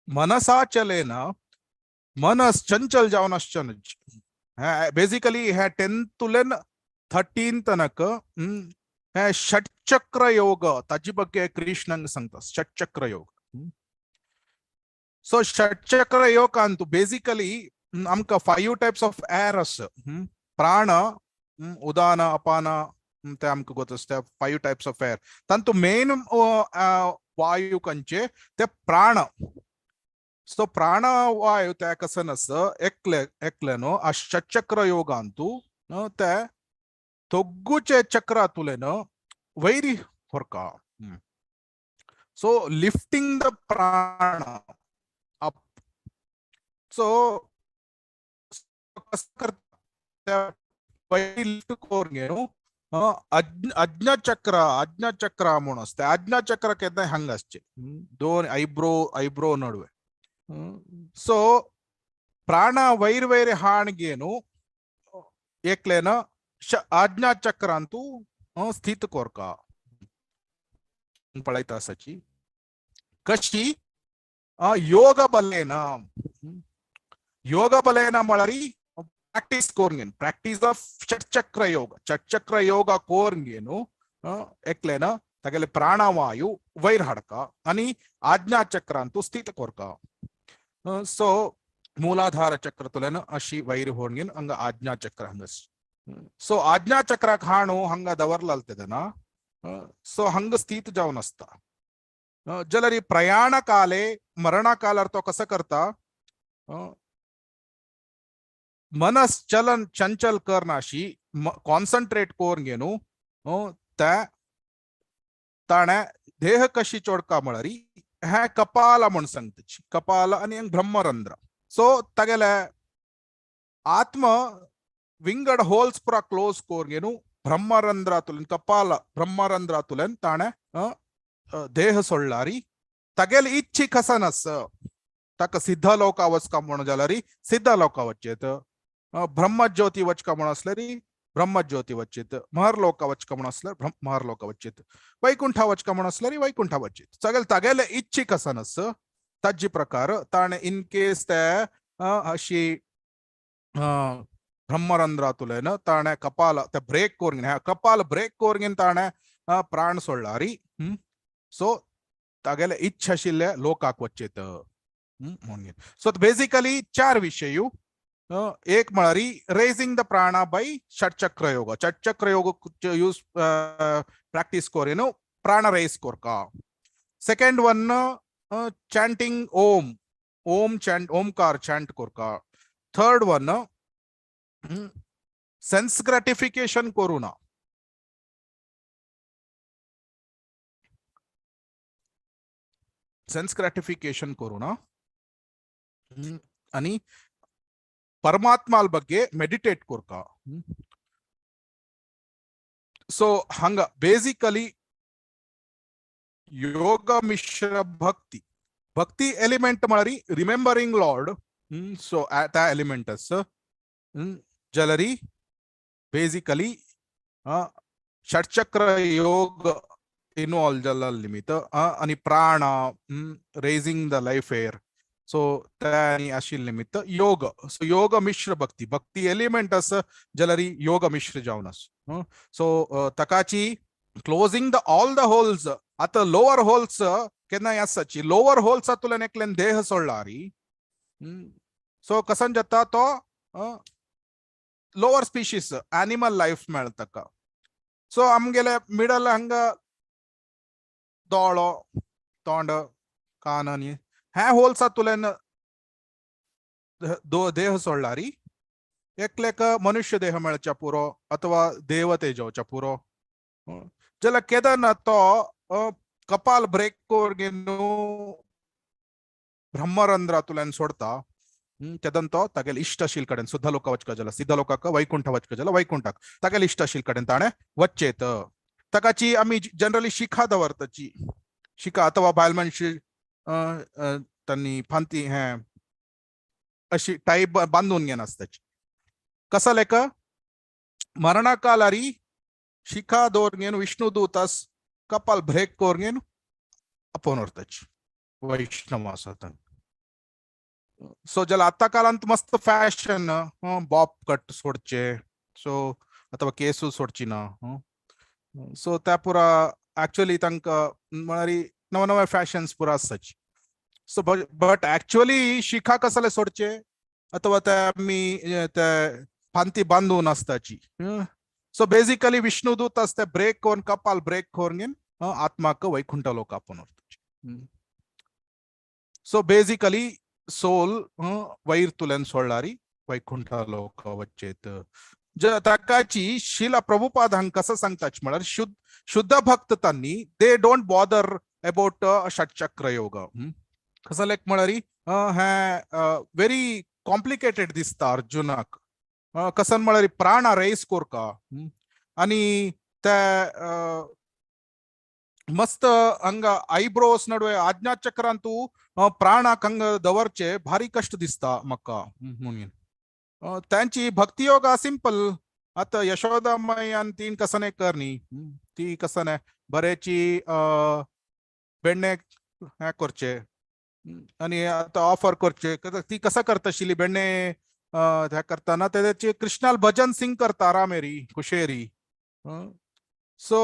मनसाचलेन मनस चंचल जावन आसचें न्हय. बेसिकली ह्या 10th 13th तनक हे षटचक्र योग ताजी ಬಗ್ಗೆ कृष्णांक सांगता षटचक्र योग. सो षटचक्र योग अंतू बेसिकली आमकां 5 टायप्स ऑफ एअर आसा. प्राण, उदान, अपान, ते आमकां गोत आसता 5 टायप्स ऑफ एअर. तांतू मेन वायू खंयचे ते प्राण. सो प्राणवायू ते कसन आसा एकले एकले न्हू आ षटचक्र योगांतू ते ತೊಗ್ಗುಚೆ ಚಕ್ರ ತುಲೆನ ವೈರಿ ಹೊರ್ಕ. ಸೊ ಲಿಫ್ಟಿಂಗ್ the ಪ್ರಾಣ ಅಪ್. ಸೋ लिफ्ट कोरून अज्ञाचक्र, अज्ञाचक्र म्हणून असते. अज्ञाचक्र केन्नाय हांगा आसचे 2 आयब्रो आयब्रो नडवे. सो प्राण वैर वैर हाणगेನು एकलेन आज्ञाचक्रांतू स्थित कोरका पळयता आसाची कशी योग बलेन. योग बलेन म्हळ्यार प्रॅक्टीस कोरून प्रॅक्टीस ऑफ षटचक्र योग. षटचक्र योग कोरून एकलेन तागेले प्राणवायु वैर हाडका आनी आज्ञाचक्रांतू स्थित कोरका. सो मूलाधार चक्र तुलेन अशी वैर होणगेन हांगा आज्ञाचक्र हांगा. सो आज्ञाचक्राक हाणू हांगा दवरलाल तेदना सो हांगा स्थित जावन आसता. जाल्यार प्रयाण काले मरणाकालार तो कसो करता मनस चलन चंचल करनाशी कॉन्सन्ट्रेट करून घेवन ते ताणें देह कशी चोडका म्हळ्यार हें कपाल म्हूण सांगता, कपाल आनी ब्रह्मरंध्र. सो तागेले आत्म विंगड होल्स पुरा क्लोज करून घेवन ब्रह्मरंध्रांतल्यान कपाल ब्रह्मरंध्रांतल्यान ताणें देह सोडलारी तागेले इच्छी कसन आस ताका सिद्ध लोका वचका म्हणून जाल्यार सिद्ध लोका वचचेत, ब्रह्मज्योती वचका म्हणून आसल्यार ब्रह्मज्योती वचचेत, महरलोका वचका म्हणून आसल्यार महरलोका वचचेत, वैकुंठा वचका म्हणून आसल्यार वैकुंठा वचचेत. सगळे तागेले इच्छी कसन आस ताजी प्रकार ताणें इन केस ते अशी ब्रह्मರಂಧ್ರಾತುಲೇನ ತಾಣೆ ಕಪಾಲ ते ಬ್ರೇಕ್ ಕೋರ್ಗಿನ ಕಪಾಲ ಬ್ರೇಕ್ ಕೋರ್ಗಿನ ತಾಣೆ ಪ್ರಾಣ सोडला सो तागेले इच्छा आशिल्ले लोकाक वचचेत म्हणून. सो बेसिकली चार विशय. एक म्हळ्यार raising the prana by Shatchakra yoga. Shatchakra yoga use practice कोरेन प्राण रेज कोरका. Second one chanting Om, Om chant, Omkar chant कोरका. थर्ड वन सेन्स ग्रॅटिफिकेशन करू ना. सेन्स ग्रॅटिफिकेशन करू ना आणि परमात्माल ಬಗ್ಗೆ ಮೆಡಿಟೇಟ್ ಕೊರ್ಕ. ಸೊ ಹಂಗ ಬೇಸಿಕಲಿ ಯೋಗ ಮಿಶ್ರ ಭಕ್ತಿ, ಭಕ್ತಿ ಎಲಿಮೆಂಟ್ म्हळ्यार ರಿಮೆಂಬರಿಂಗ್ ಲಾರ್ಡ್. ಸೊ त्या ಎಲಿಮೆಂಟ್ ಅಸ್ ಜಲರಿ ಬೇಸಿಕಲಿ ಷಟ್ಚಕ್ರ ಯೋಗ ಇನ್ವಾಲ್ವ್ ಜಲ ನಿಮಿತ್ತ आणि ಪ್ರಾಣ raising the life air. So त्या आशिल्ले निमित्त योग. सो योग मिश्र भक्ती, भक्ती एलिमेंट अस जलरी योग मिश्र जावन आस. सो तकाची closing the all the holes. आतां लोअर होल्स केन्नाय आसची लोअर होल्स तुल्यान एकल्यान देह सोडला री. सो कसन जाता तो लोअर स्पिशीस एनिमल लायफ मेळटा ताका. सो आमगेले मिडल हांगा दोळो तोंड कान आनी हे होल्स तुल्यान देह सोडला री एकलेक मनुष्य देह मेळच्या पुरो अथवा देवते जावच्या पुरो. जाल्यार केदना तो कपाल ब्रेक करून ब्रह्मरंध्रातुल्यान सोडता तेदन तो तागेले इश्ट आशिल्ले कडेन सुद्धा लोका वचका जाला सिद्ध लोकाक वैकुंठ वचका जाला वैकुंठाक तागेले इश्ट आशिल्ले कडेन ताणें वचचेत. ताकाची आमी जनरली शिखा दवरताची शिखा अथवा बायल मनशी तांणी फांती हे अशी टायप बांदून घेनासताची. कसा लेख मरणाकालारी शिखा दवरून विष्णु दूतास कपाल ब्रेक करून आपोवन व्हरताची वैष्णव आसा तांकां. सो जाल्यार आतां काळांत मस्त फॅशन बॉब कट सोडचे सो अथवा केसू सोडची ना. सो त्या पुरा एक्चुअली तांकां म्हळ्यार नवे नवे फॅशन्स पुरा आसताची. सो बट एक्चुअली शिखा कसले सोडचे अथवा ते आमी ते फांती बांदून आसताची. सो बेसिकली विष्णुदूत आसता ब्रेक करून कपाल ब्रेक करून आत्माक वैकुंठ लोक आपोवन व्हरताची. सो बेसिकली सोल वैर तुल्यान सोडलारी वैकुंठ लोक वचेत. ताकाची शिला प्रभुपाद हांग कसं सांगताच म्हळ्यार शुद्ध भक्त तांनी they don't bother about Shatchakra yoga. कसं लेख म्हळ्यार हे व्हेरी कॉम्प्लिकेटेड दिसता अर्जुनाक. कसन म्हळ्यार प्राण रेस कोरका आनी ते मस्त हंगा आयब्रोस नडवे आज्ञाचक्रांतू प्राणाक हंग दवरचे भारी कष्ट दिसता म्हाका म्हणून. त्यांची भक्ती योगा सिंपल. आता यशोदा मैयान तीन कसने करनी ती कसने बरेची बेडणे हे करचे आणि आता ऑफर करचे ती कसं करता आशिल्ली बेडणे हे करताना तेचे कृष्णाल भजन सिंग करता रामेरी कुशेरी. सो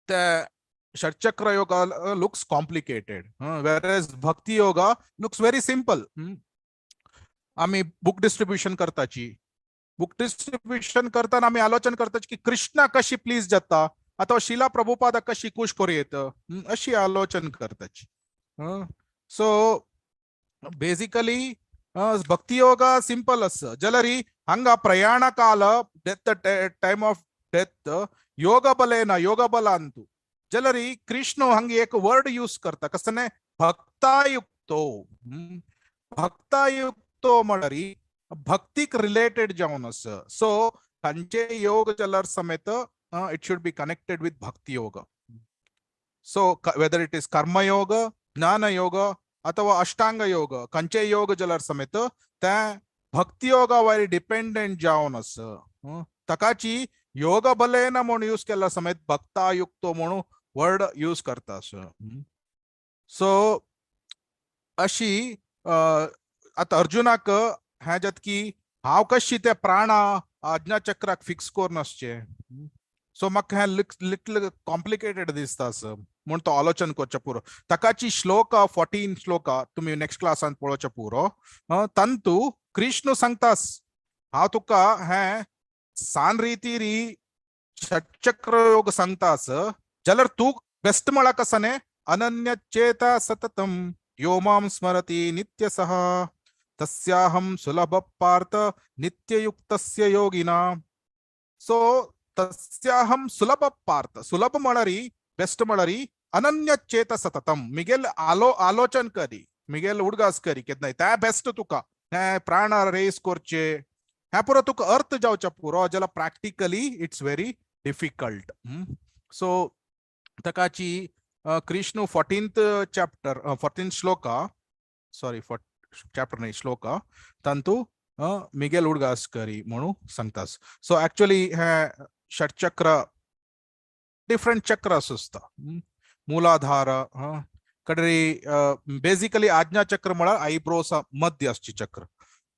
ते Shatchakra yoga looks complicated whereas bhakti yoga looks very simple. आमी बुक डिस्ट्रीब्युशन करताची बुक डिस्ट्रीब्युशन करताना आमी आलोचन करताची की कृष्णा कशी प्लीज जाता अथवा शिला प्रभुपादा कशी खुश करूं येत अशी आलोचन करताची. सो बेसिकली भक्ती योगा सिंपल आसा. जाल्यार हांगा प्रयाण काल death time of death yoga बलेन योग बलांतु जाल्यार कृष्ण हांगा एक वर्ड यूज करता कसने भक्तायुक्तो. भक्तायुक्तो म्हळ्यार भक्तीक रिलेटेड जावन आसा. सो तांचे योग जाल्यार समेत it should be connected with bhakti yoga. So whether it is karma yoga, jnana yoga अथवा अष्टांग योग खंयचे योग जाल्यार समेत ते भक्ती योगा वयर डिपेंडंट जावन आसा. ताकाची योग बलेन म्हूण यूज केल्या समेत भक्तायुक्तो म्हणून वर्ड यूज करता आसा. सो अशी आतां अर्जुनाक हें जातकी हांव कशी ते प्राणा आज्ञाचक्राक फिक्स करून आसचे. सो म्हाका हें लिटल कॉम्प्लिकेटेड दिसता असं म्हूण तो आलोचन करचें पुरो. ताकाची श्लोक 14 श्लोक तुमी नेक्स्ट क्लासान पळोवचें पुरो. तंतू कृष्ण सांगतास हांव तुका हें सान रितीरी षटचक्र योग सांगतास जाल्यार तूं बेस्ट म्हळ्यार कसं न्ही अनन्य चेता सततम यो मां स्मरति नित्यसः तस्याहं सुलभ पार्थ नित्ययुक्तस्य योगिना. सो तस्याहं सुलभ पार्थ, सुलभ म्हळ्यार बेस्ट म्हळ्यार अनन्य चेत सततम मिगेल आलोचन करी मिगेल उडगास करी केन्नाय त्या बेस्ट तुका हें प्राण रेस करचे हें पुरो तुका अर्थ जावचें पुरो जाल्यार practically it's very difficult. So ताकाची Krishna 14th chapter 14th shloka sorry chapter न्ही श्लोक तांतू मिगेल उडगास करी म्हणून सांगतास. सो एक्चुअली हे षटचक्र डिफरंट चक्रास आसता. मूलाधार कडे बेसिकली आज्ञा चक्र म्हळ्यार आयब्रोस मध्य आसचे चक्र.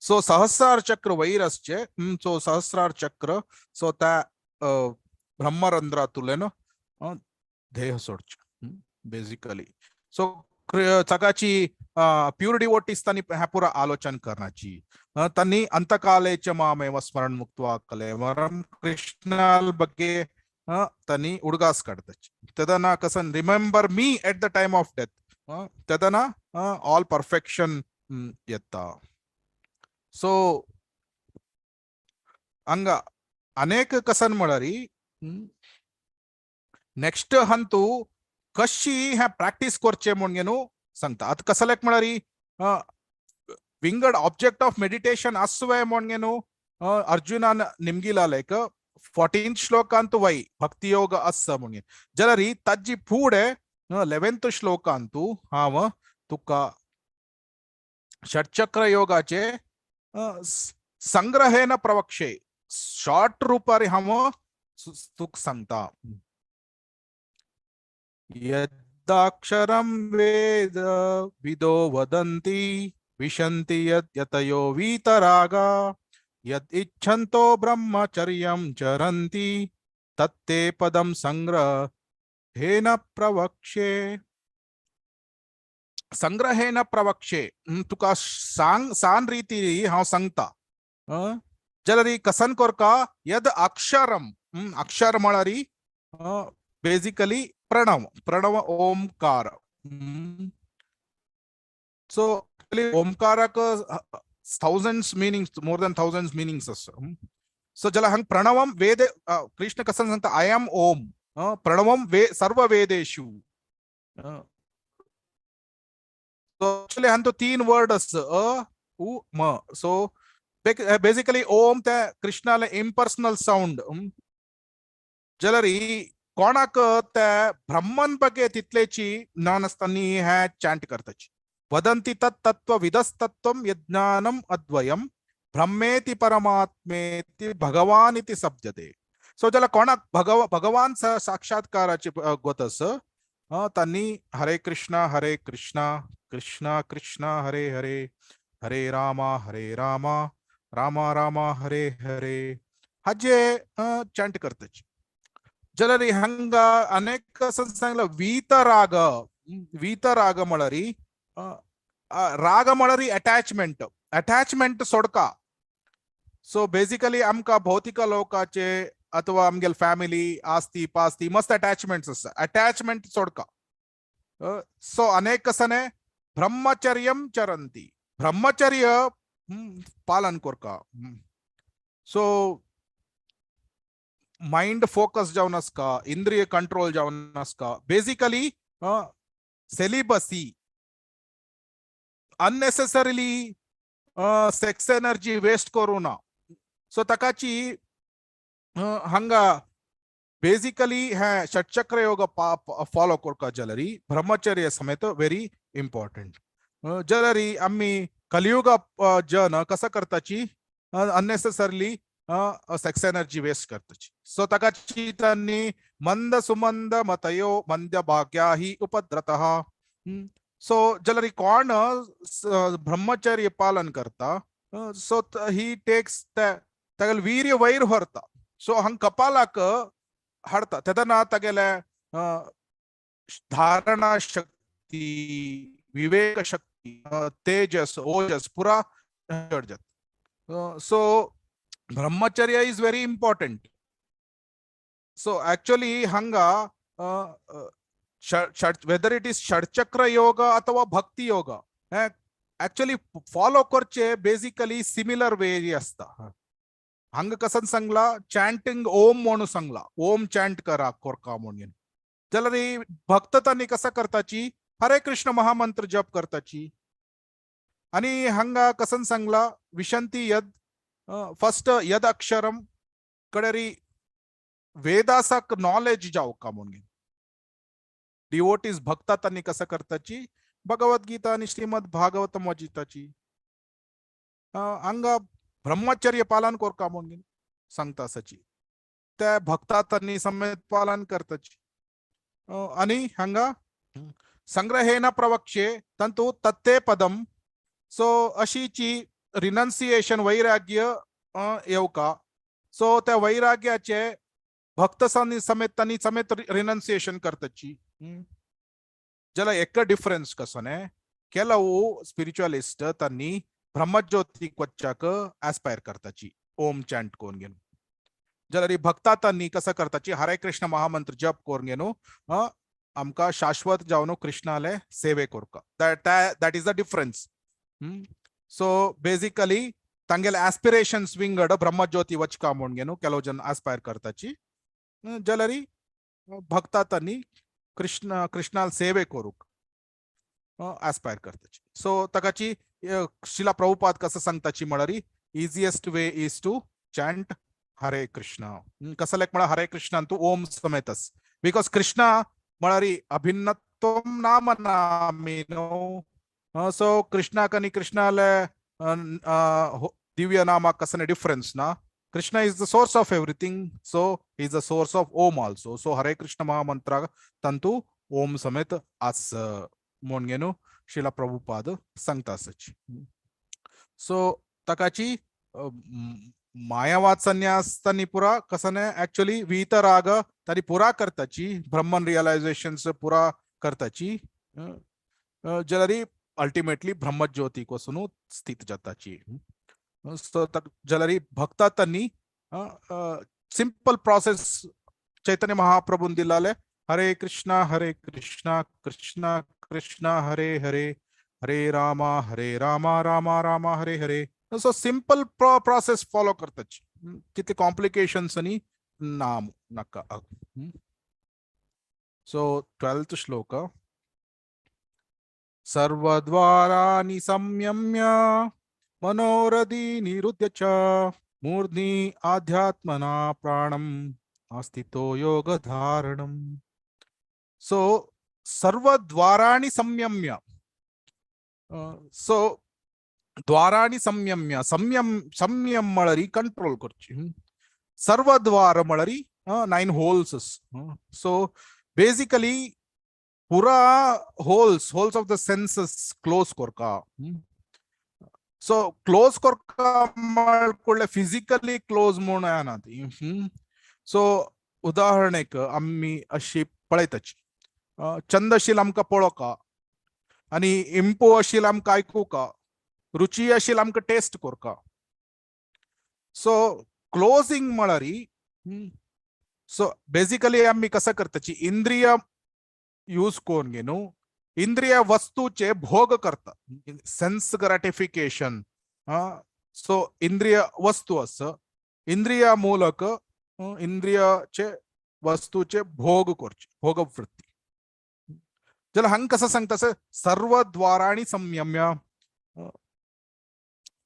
सो सहस्रार चक्र वयर आसचे. सो सहस्रार चक्र सो त्या ब्रह्मरंध्रातुल्यान देह सोडचे बेसिकली. सो ताकाची प्युअर डिवोटीज तांणी हें पुरो आलोचन करण्याची तांणी अंतकाले च मामेव स्मरण मुक्त्वा कलेवरम कृष्णाल बगे तांणी उडगास काडताची तेदना कसन remember me at the time of death तेदना all perfection येता. सो हांगा अनेक कसन म्हळ्यार नेक्स्ट हंतू कशी हें प्रॅक्टीस करचें म्हूण न्हू सांगता. आतां कसलेक म्हळ्यार विंगड ऑब्जेक्ट ऑफ मेडिटेशन आसवे म्हूण न्हू अर्जुनान निमगिलालेक 14th श्लोकांत वै भक्तियोग आसा म्हणून जाल्यार ताजी फुडें 11th श्लोकांतू हांव तुका षटचक्र योगाचे संग्रहेन प्रवक्षे शॉर्ट रुपार हांव तुका सांगता. यदाक्षरं वेद विदो वदन्ति विशन्ति यद्यतयो वीतरागा यद इच्छन्तो ब्रह्मचर्यं चरन्ति तत्ते पदं संग्रहेन प्रवक्ष्ये. संग्रहेन प्रवक्ष्ये तुका सांग सान रीती हांव सांगता. जाल्यार कसन कोरका यद अक्षरम अक्षर म्हळ्यार बेसिकली प्रणव प्रणव ओमकार. सो ओमकाराक thousands meanings, more than thousands meanings आसा. सो जाल्यार हांग प्रणवम वेद कृष्ण कसन सांगता I am ओम प्रणवम वे सर्व वेदेषु. सो एक्चुअली हांगा 3 वर्ड आसा अ उ म. सो बेसिकली ओम ते कृष्णाले इम्पर्सनल साउंड. जाल्यार कोणाक ते ब्रह्मन बगे तितलेची ज्ञान आसतना हें चॅन्ट करताची. वदन्ति तत्तत्व विदस्तत्वं यज्ञानम अद्वयं ब्रह्मेति परमात्मेति भगवान इति शब्दते. सो जाल्यार कोणाक भगवान साक्षात्काराची गोत आसा तांणी हरे कृष्ण कृष्ण कृष्ण हरे हरे हरे रामा रामा रामा हरे हरे हाजे चॅन्ट करताची. जाल्यार हांगा अनेक सांगला वीतराग वीतराग म्हळ्यार राग म्हळ्यार अटॅचमेंट अटॅचमेंट सोडका. सो बेसिकली आमकां भौतिक लोकाचे अथवा आमगेले फॅमिली आस्ती पास्ती मस्त अटॅचमेंट्स आसता अटॅचमेंट सोडका. सो अनेक कसने ब्रह्मचर्यम चरंती ब्रह्मचर्य पालन करका. सो माइंड फोकस जावन आसका इंद्रिय कंट्रोल जावन आसका. Basically celibacy unnecessarily sex energy waste करू ना. सो ताकाची हांगा बेसिकली हे षटचक्र योग फॉलो करका जाल्यार ब्रह्मचर्य समेत व्हेरी इम्पॉर्टंट. जाल्यार आमी कलियुग जन कसं करताची अननेसेसरली सेक्स एनर्जी वेस्ट करताची. सो ताकाची तांणी मंद सुमंद मतयो मंद भाग्या ही उपद्रतः. सो जाल्यार कोण ब्रह्मचर्य पालन करता सो he takes तागेले वीर्य वयर व्हरता. सो हांग कपालाक हाडता तेन्ना तागेले धारणा शक्ती, विवेक शक्ती, तेजस, ओजस पुरा चड जाता. So brahmacharya is very important. So actually हांगा वेदर it is षडचक्र योग अथवा भक्ती योग हे एक्चुअली फॉलो करचे बेसिकली सिमिलर वे असता. हांगा कसन सांगला चॅन्टिंग ओम म्हणून सांगला, ओम चॅन्ट करा कोरका म्हणून. जाल्यार भक्त तांणी कसं करताची हरे कृष्ण महामंत्र जप करताची. आणि हांगा कसन सांगला विशंती यद फर्स्ट यद अक्षरम कडेरी वेदासाक नॉलेज जावका म्हणून. डिवोटीज भक्ता तांणी कसं करताची भगवद्गीता आणि श्रीमद भागवतम वाचिताची. हांगा ब्रह्मचर्य पालन कोरका म्हणून सांगता आसाची. त्या भक्ता तांणी समेत पालन करताची. आणि हांगा संग्रहेन प्रवक्षे तंतु तत्ते पदम. सो अशीची रिनन्सिएशन वैराग्य येवका. सो त्या वैराग्याचे भक्त समेत तांणी समेत रिनन्सिएशन करताची. जाल्यार एक डिफरन्स कसो न्ही, ಕೆಲವು स्पिरिच्युअलिस्ट तांणी ब्रह्मज्योतीक वच्चाक एस्पायर करताची ओम चॅन्ट करून घेवन. जाल्यार भक्ता तांणी कसं करताची हरे कृष्ण महामंत्र जप करून घेवन आमकां शाश्वत जावन कृष्णाले सेवे करका. That is the difference. So basically तांगेले एस्पिरेशन्स विंगड ब्रह्मज्योती वचका म्हणून घेवन ಕೆಲವು जन एस्पायर करताची. जाल्यार भक्ता तांणी कृष्ण कृष्णाल सेवे करूक एस्पायर करताची. सो ताकाची शिला प्रभुपाद कसं सांगताची म्हळ्यार easiest way is to chant Hare Krishna. कसं लायक म्हळ्यार हरे कृष्ण तूं ओम समेतस, because Krishna म्हळ्यार अभिन्नत्वम नाम नामिनो. सो कृष्णाक आनी कृष्णाले दिव्य नामाक कसं डिफरन्स ना. Krishna is the source of everything, so is the source of Om also. So Hare Krishna महामंत्र तंतु ओम समेत आस म्हणून घेवन शिला प्रभुपाद सांगता आसाची. सो ताकाची मायावाद संन्यास तांणी पुरा कसं न्ही एक्चुअली वीतराग तांणी पुरा करताची, ब्रह्मन रियलायझेशन पुरा करताची, जाल्यार अल्टिमेटली ब्रह्मज्योतीक वचून स्थित जाताची. सो जाल्यार भक्ता तांणी सिंपल प्रोसेस चैतन्य महाप्रभून दिलाले हरे कृष्णा कृष्णा कृष्णा हरे हरे, हरे Rama Rama Rama Hare Hare. So simple process follow करताची, तितले कॉम्प्लिकेशन्स न्ही ना नाका. सो 12th श्लोक. सर्वद्वाराणि संयम्य मनोरदी निरुद्य च मूर्ध्नि आध्यात्मना प्राणम आस्थितो योगधारणम. सो सर्वद्वाराणि संयम्य, सो द्वाराणि संयम्य, संयम संयम म्हळ्यार कंट्रोल करची. सर्वद्वार म्हळ्यार 9 होल्स. सो बेसिकली पुरा holes holes of the senses close Korka. So close Korka ಮಾಡ್ಕೊಳ್ಳೆ physically close म्हूण येना ती. सो उदाहरणेक आमी अशी पळयताची चंदशील आमकां पळोवका आनी इंपो अशील आमकां आयकुका, रुची अशील आमकां टेस्ट कोरका. सो क्लोजिंग म्हळ्यार सो बेसिकली आमी कसं करताची इंद्रिय यूज करून घेवन इंद्रिय वस्तूचे भोग करता, सेन्स ग्रॅटिफिकेशन. सो इंद्रिय वस्तू आस, इंद्रिय मूलक इंद्रियाचे वस्तूचे भोग करचे, भोगवृत्ती. जाल्यार हांगा कसं सांगता सर्व द्वाराणि संयम्य.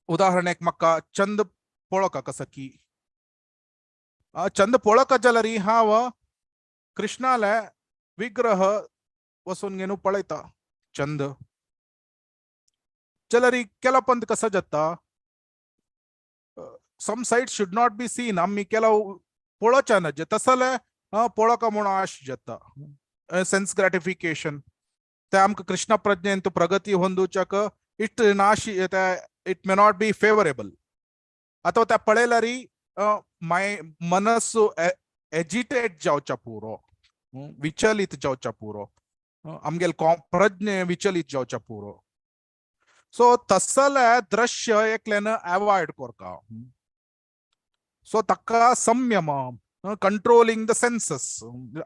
उदाहरणेक म्हाका चंद पळोवका कसं की चंद पळोवका जाल्यार हांव कृष्णाले विग्रह वचून घेवन पळयता चंद. जाल्यार केला पंत कसं जाता, some side should not be seen. आमी केला पळोवच्या ना जे तसले पळोवका म्हूण आश जाता, सेन्स ग्रॅटिफिकेशन. ते आमकां कृष्ण प्रज्ञेन तूं प्रगती होंदुच्याक इश्ट नाशी त्या It may not be favourable. ಅಥವಾ त्या पळयल्यारी माय मनस्सु एजिटेट जावच्या पुरो, विचलित जावच्या पुरो, आमगेल प्रज्ञे विचलित जावच्या पुरो. सो तसले दृश्य एकल्यान अवॉयड करका. सो ताका संयम, controlling the senses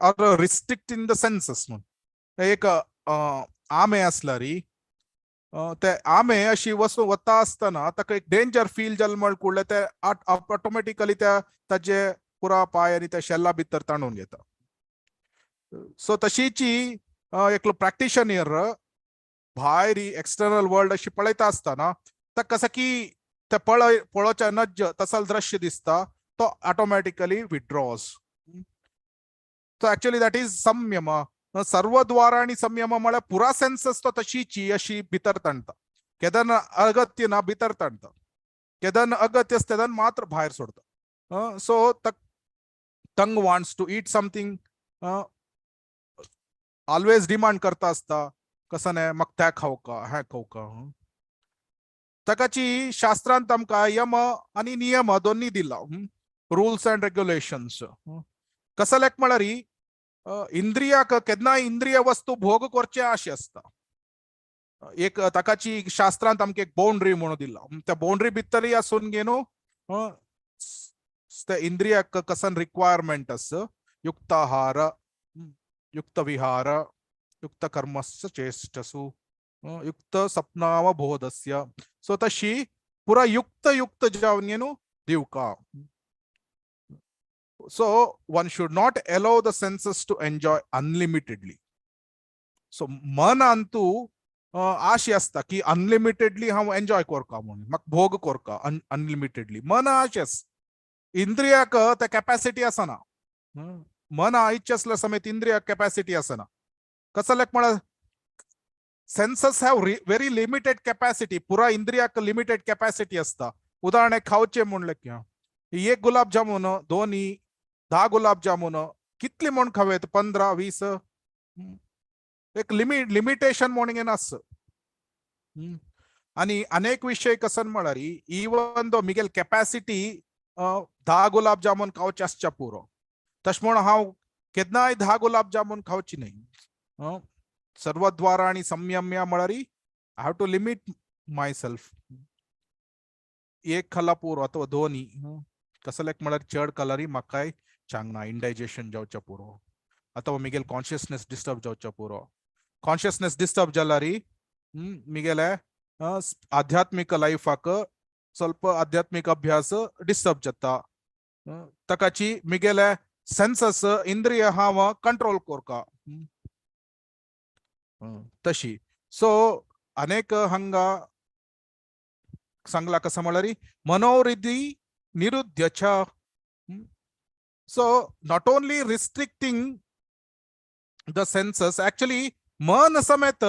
or restricting the senses म्हूण. एक आमे आसल्यारी ते आमे अशी वस्तू वता आसतना ताका एक डेंजर फील जाल म्हण कुडले ते ऑटोमॅटिकली त्या ताजे पुरा पांय आनी त्या शेल्ला भितर ताणून घेता. सो तशीची एकलो प्रॅक्टिशनर भायर एक्सटर्नल वर्ल्ड अशी पळयता आसतना ताका कसं की ते पळय पळोवच्या नज्ज तसल दृश्य दिसता, तो automatically withdraws. So actually that is संयम. सर्वद्वाराणी संयम म्हळ्यार पुरा सेन्सस तो तशीची अशी भितर ताणता, केदन अगत्य ना भितर ताणता, केदन अगत्य आसता तेदन मात्र भायर सोडता. So tongue wants to eat something, always demand करता आसता, कसं न्ही म्हाका तें खावका हें खावका. ताकाची शास्त्रांत आमकां यम आनी नियम दोन्ही दिला, रुल्स अँड रेग्युलेशन्स. कसं लेख म्हळ्यार इंद्रियाक केन्नाय इंद्रिय वस्तू भोग करचे अशें आसता. एक ताकाची शास्त्रांत आमकां एक बाउंड्री म्हणून दिला, त्या बाउंड्री भितरय आसून गे न्हू त्या इंद्रियाक कसन रिक्वायरमेंट आसा, युक्ताहार, युक्त विहार, युक्त कर्मस्य चेष्टसु, युक्त सप्नावबोधस्य. सो तशी पुरा युक्त युक्त जावन न्हू दिवका. So one should not allow the senses to enjoy unlimitedly. So मन अंतू आशी आसता की अनलिमिटेडली हांव एन्जॉय करका म्हणून, म्हाका भोग करका अनलिमिटेडली. मन आशी आस, इंद्रियाक ते कॅपॅसिटी आसना. मन इच्छा आसल्या समेत इंद्रियाक कॅपॅसिटी आसना. कसं लायक म्हळ्यार senses have very limited capacity. पुरा इंद्रियाक लिमिटेड कॅपॅसिटी आसता. उदाहरण एक खावचें म्हणलें की एक गुलाब जामून, दोनी, 10 गुलाब जामून कितली म्हण खावेत, 15 20, एक लिमिटेशन म्हणून नास. आणि अनेक विषय कसन म्हळ्यार even though Miguel capacity 10 gulab jamun खावचे आसच्या पुरो, तशें म्हण हांव केन्नाय 10 गुलाब जामून खावची न्ही. सर्वद्वारा आणि संयम्य म्हळ्यार I have to limit myself. एक खाला पुरो अथवा दोनी. कसलेक म्हळ्यार चड कलरी म्हाकाय चांगना, इंडायजेशन जावच्या पुरो अथवा मिगेल कॉन्शियसनेस डिस्टर्ब जावच्या पुरो. कॉन्शियसनेस डिस्टर्ब जाल्यारी मिगेले आध्यात्मिक लायफाक ಸ್ವಲ್ಪ आध्यात्मिक अभ्यास डिस्टर्ब जाता. ताकाची मिगेले सेन्सस इंद्रिय हांव कंट्रोल करका तशी. सो अनेक हांगा सांगला कसं म्हळ्यार मनोरिधी निरुद्ध. So not only restricting the senses, actually मन समेत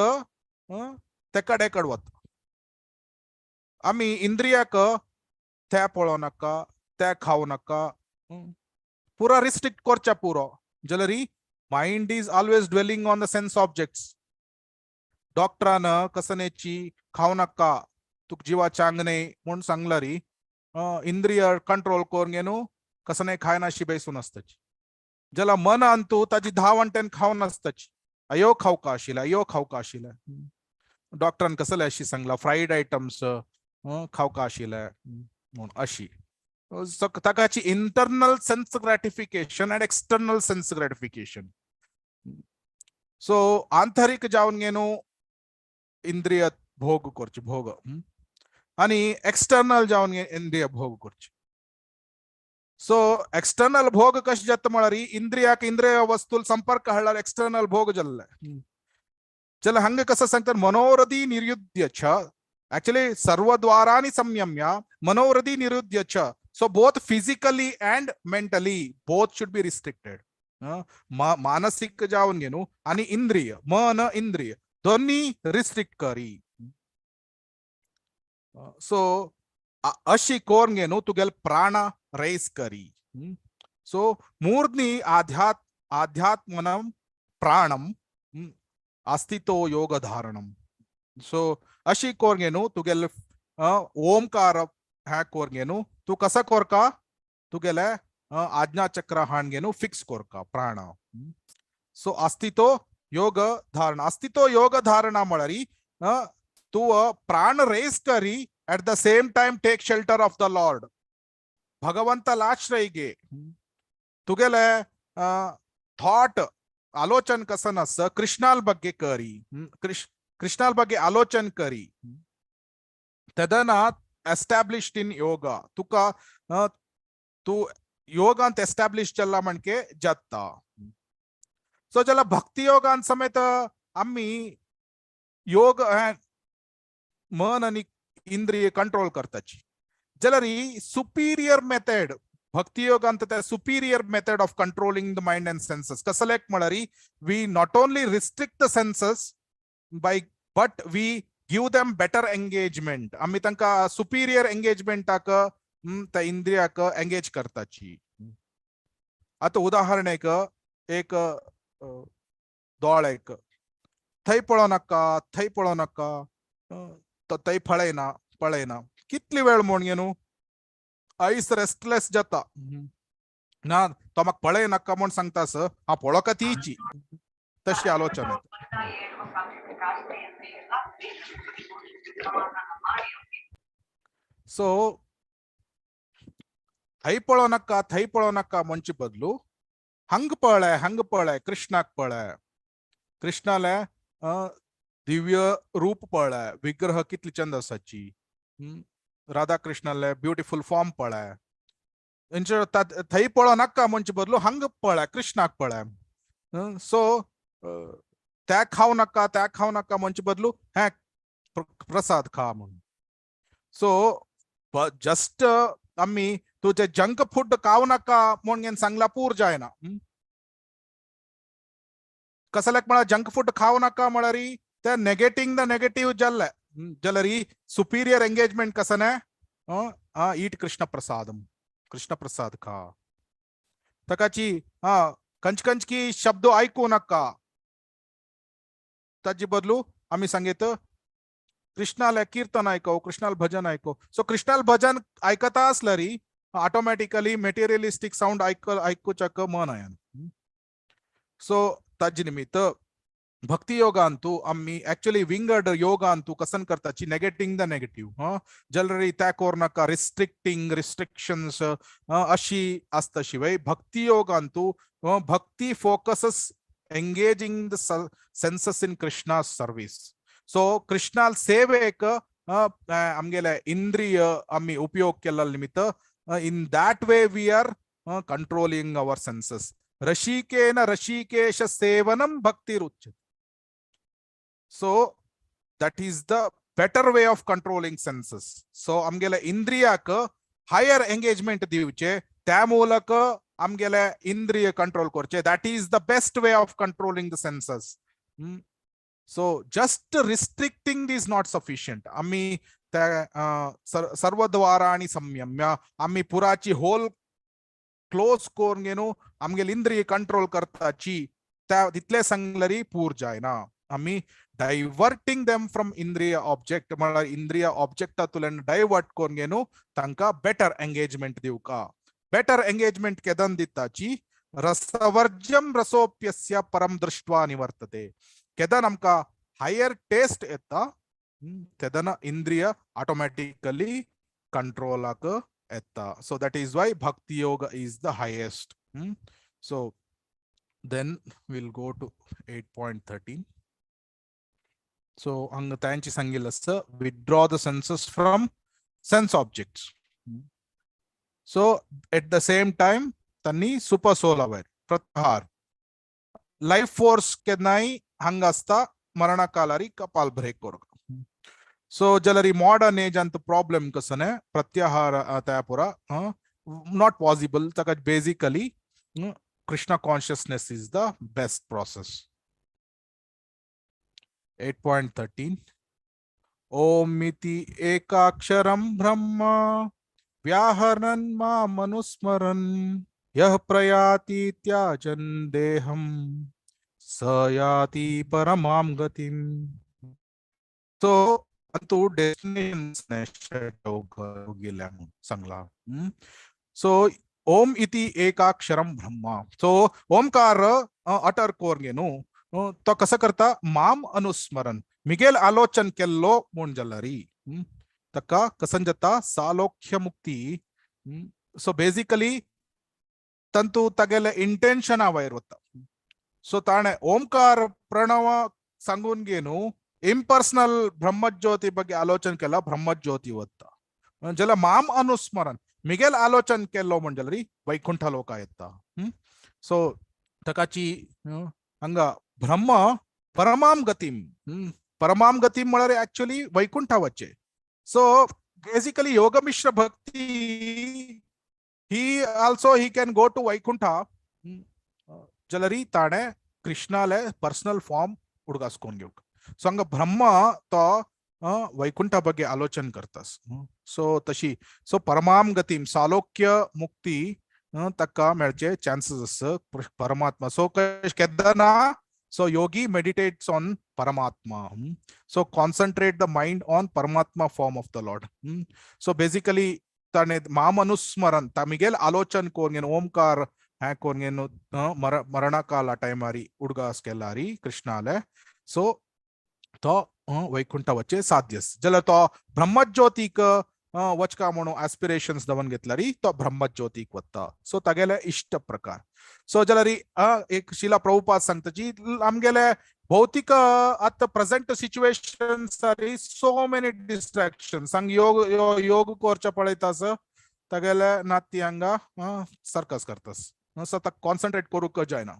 ते कडेकड वता. आमी इंद्रियाक त्या पळोवं नाका, त्या खावं नाका, पुरा रिस्ट्रिक्ट करच्या पुरो जाल्यार mind is always dwelling on the sense objects. डॉक्टरान कसनेची खावं नाका, तुका जिवा चांग न्ही म्हूण सांगल्यारी इंद्रिय कंट्रोल करून न्हू कसं खायनाशी बेसून आसताची. जाल्यार मनान तूं ताजी 10 वंटेन खावन आसताची, अयो खावका आशिल्लें, अयो खावका आशिल्लें. डॉक्टरान कसले अशी सांगला फ्रायड आयटम्स खावका आशिल्लें म्हूण अशी. ताकाची internal sense gratification and external sense gratification. So आंतरीक जावन गे न्हू इंद्रिय भोग करची भोग आणि एक्सटर्नल जावन इंद्रिय भोग करची. सो एक्सटर्नल भोग कशें जाता म्हळ्यार इंद्रियाक इंद्रिय वस्तू संपर्क हाडल्यार एक्सटर्नल भोग जाल्ले. जाल्यार हांगा कसं सांगतात मनोरधी निरुद्ध च, ऍक्च्युली सर्वद्वारांनी संयम्य मनोरधी निरुद्ध च. So both physically and mentally both should be restricted. मानसिक जावन घे न्हू आणि इंद्रिय मन इंद्रिय दोन्ही रिस्ट्रिक्ट करी. सो अशी कोरून घे न्हू तुगेले प्राण रेस करी. सो मूर्ध्नि आध्यात्मनम प्राणम अस्तित्व योग धारणम. सो अशी कोरून घे न्हू तुगेले ओमकार हॅ कोरगेनु तूं कसा कोरका तुगेले आज्ञा चक्र हाणगेनु फिक्स कोरका प्राण. सो अस्तित्व योग धारणा, अस्तित्व योग धारणा म्हळ्यार तूं प्राण रेस करी, at the same time take shelter of the lord. भगवंताला आश्रय घे. तुगेले थॉट आलोचन कसं नस कृष्णाल ಬಗ್ಗೆ करी, कृष्णाल ಬಗ್ಗೆ आलोचन करी, तेदना एस्टॅब्लिश्ड इन योगा. तुका तूं योगांत एस्टॅब्लिश जाला म्हणके जाता. सो जाल्यार भक्ती योगान समेत आमी योग मन आनी इंद्रिय कंट्रोल करताची. जाल्यार ही सुपिरियर मेथड भक्ती योगांत त्या superior method of controlling the mind and senses कसलेक म्हळ्यार we not only restrict the senses by but we give them better engagement. आमी तांकां सुपिरियर एंगेजमेंटाक त्या इंद्रियाक एंगेज करताची. आतां उदाहरणेक एक दोळेक थंय पळोवं नाका, थंय पळोवं नाका, तो थंय पळयना पळयना कितली वेळ म्हूण न्हू आयस रेस्टलेस जाता ना, तो म्हाका पळय नाका म्हूण सांगता सर हांव पळोवका तीची तशी आलोचना. सो थंय पळोवं नाका थंय पळोवं नाका म्हणचे बदलू हंग पळय हंग पळय कृष्णाक पळय, कृष्णाले दिव्य रूप पळय, विग्रह कितली चंद आसाची, राधा कृष्णाले ब्युटिफुल फॉर्म पळय. थंय पळोवं नाका म्हणचे बदलू हंग पळय कृष्णाक पळय. सो त्या खावं नाका त्या खावं नाका म्हणचे बदलू हें प्रसाद खा म्हणून. सो जस्ट आमी तुजें जंक फूड खावं नाका म्हूण सांगला पूर जायना. कसल्याक म्हळ्यार जंक फूड खावं नाका म्हळ्यार ते नेगेटींग the negative जाल्ले जाल्यार सुपिरियर एंगेजमेंट कसं ना ईट कृष्ण प्रसादम, कृष्ण प्रसाद खा. ताकाची कंच कंच की शब्द ऐकू नाका ताजे बदलू आमी सांगेत कृष्णाले कीर्तन ऐको, कृष्णाल भजन ऐको. सो कृष्णाल भजन ऐकता असल्यार ऑटोमॅटिकली मेटेरियलिस्टीक साउंड ऐकूच्याक मन आयन. सो ताजे निमित्त भक्ती योगांतू आमी एक्चुअली विंगड योगांतू कसन करताची नेगेटिंग the negative जलरी त्या कोर नाका रिस्ट्रिक्टिंग रिस्ट्रिक्शन्स अशी आसता. शिवाय भक्ती योगांतू bhakti focuses engaging the senses in Krishna service. So Krishnal सेवेक आमगेले इंद्रिय आमी उपयोग केल्ल्या निमित्त in that way we are controlling our senses. रशिकेन रशिकेश सेवनम भक्तिरुच्यते. So that is the better way of controlling senses. So आमगेले इंद्रियाक हायर एंगेजमेंट दिवचे त्या ಮೂಲಕ आमगेले इंद्रिय कंट्रोल करचे. That is the best way of controlling the senses. So just restricting is not sufficient. आमी त्या सर्वद्वारा आणि संयम्य आमी पुराची होल क्लोज करून घेवन आमगेले इंद्रिय कंट्रोल करताची त्या तितले सांगल्यार पूर जायना. आमी डायवर्टींग देम फ्रॉम इंद्रिय ऑब्जेक्ट म्हळ्यार इंद्रिय ऑब्जेक्टांतल्यान डायवर्ट करून घेवन तांकां बेटर एंगेजमेंट दिवका. बेटर एंगेजमेंट केदन दिताची रसवर्ज्यम रसोप्यस्य परम दृष्ट्वा निवर्तते. केदन आमकां हायर टेस्ट येता तेदना इंद्रिय ऑटोमॅटिकली कंट्रोलाक येता. So that is why bhakti yoga is the highest. So then will go to 8.13. So हांगा तांची सांगिल्लें आसा withdraw the senses from sense objects. So at the same time तांणी सुपर सोल अवेर प्रत्याहार लायफ फोर्स केन्नाय हांगा आसता मरणा कालारी कपाल ब्रेक करूंक. सो जाल्यार मॉडर्न एज अंत प्रॉब्लेम कसं प्रत्याहार त्या पुरा not possible. ताका basically Krishna consciousness is the best process. 8.13 Om इति एकाक्षरं ब्रह्म व्याहरन् मामनुस्मरन् यः प्रयाति त्याजन् देहं स याति परमां गतिम्. सो तू डेस्टिनेशन गेल्या म्हणून सांगला. सो ओम इति एकाक्षरम ब्रह्मा. सो ओमकार अटर कोरगे न्हू, तो कसं करता, माम अनुस्मरण मिगेल आलोचन केल्लो म्हूण जाल्यारी ताका कसन जाता सालोख्य मुक्ती. सो बेसिकली तंतु तागेले इंटेन्शना वयर वता. सो ताणें ओमकार प्रणव सांगून गे न्हू इम्पर्सनल ब्रह्मज्योती ಬಗ್ಗೆ आलोचन केला, ब्रह्मज्योती वता. जाल्यार माम अनुस्मरण मिगेल आलोचन केल्लो म्हण जाल्यार वैकुंठ लोका येता. सो ताकाची हांगा ब्रह्म परमाम गतीम, परमाम गतीम म्हळ्यार एक्चुअली वैकुंठा वच्चे. सो बेसिकली योगमिश्र bhakti he also he can go to Vaikuntha जाल्यार ताणें कृष्णाले पर्सनल फॉर्म उडगास करून घेवंक. सो हांगा ब्रह्म तो वैकुंठा ಬಗ್ಗೆ आलोचन करतास. सो तशी सो परमाम गतीम सालोक्य मुक्ती ताका मेळचे चान्सेस आसा परमात्मा. सो केन्ना so yogi meditates on Paramatma. So concentrate the mind on Paramatma form of the Lord. So basically ताणें माम अनुस्मरण मिगेल आलोचन कोरून ओमकार हें कोरून मरणकाला टायमारी उडगास केलारी कृष्णाले सो तो वैकुंठ वच्चे साध्य. जाल्यार तो ब्रह्मज्योतीक वचका म्हणून आस्पिरेशन्स दवन घेतल्यारी तो ब्रह्मज्योतीक वता. सो तागेले इश्ट प्रकार. सो जाल्यार एक शिला प्रभुपाद सांगता जी आमगेले भौतिक आतां present situations are so many distraction. सांग योग योग करचे पळयता तागेले नाती हांगा सर्कस करतास. सो आतां कॉन्सन्ट्रेट करूंक जायना.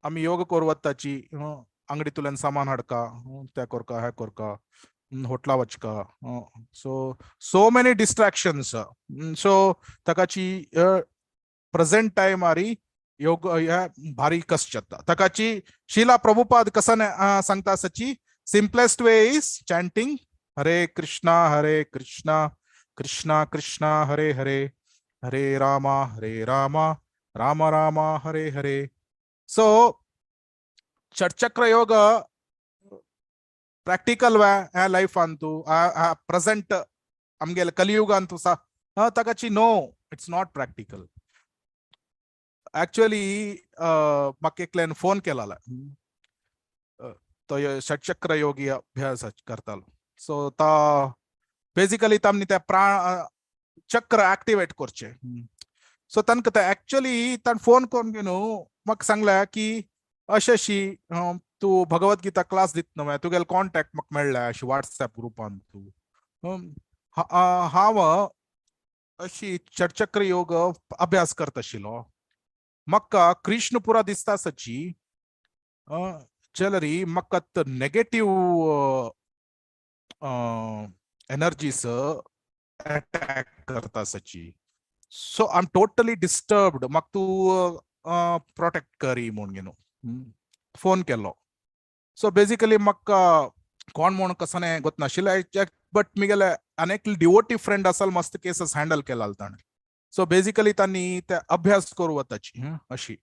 आमी योग करू वताची अंगडीतल्यान सामान हाडका, तें करका, हें करका, होटला वचका. So so many distractions. So ताकाची प्रेझेंट टायमारी योग ह्या भारी कश्ट जाता. ताकाची शिला प्रभुपाद कसन सांगता आसाची simplest way is chanting Hare Krishna Hare Krishna Krishna Krishna Hare Hare Hare Rama Hare Rama Rama Rama Hare Hare. So Shatchakra yoga practical वे ह्या लायफान तूं प्रेझेंट आमगेले कलियुगान तूं सा ताकाची no, it's not practical. Actually म्हाका एकल्यान फोन केला, तो षटचक्र योगी अभ्यास करतालो. सो तो बेसिकली तामनी त्या प्राण चक्र एक्टिवेट करचे. सो तांकां ते एक्चुअली ताणें फोन करून न्हू म्हाका सांगलें की अशें अशी तूं भगवत गीता क्लास दित न्हू, तुगेले कॉन्टॅक्ट म्हाका मेळ्ळ्या अशी वॉट्सएप ग्रुपान तूं. हांव अशी षटचक्र योग अभ्यास करता आशिल्लो, म्हाका कृष्ण पुरा दिसता आसाची जाल्यार म्हाका नेगेटीव एनर्जीस अटॅक करता आसाची. So I am totally disturbed, म्हाका तूं प्रोटेक्ट करी म्हूण न्हू फोन केलो. सो बेसिकली म्हाका कोण म्हूण कसो गोत नाशिल्लें, बट मिगेले अनेक डिवोटी फ्रेंड आसाल मस्त केसीस हँडल केला ताणें. सो बेसिकली तांणी ते अभ्यास करूं वताची अशी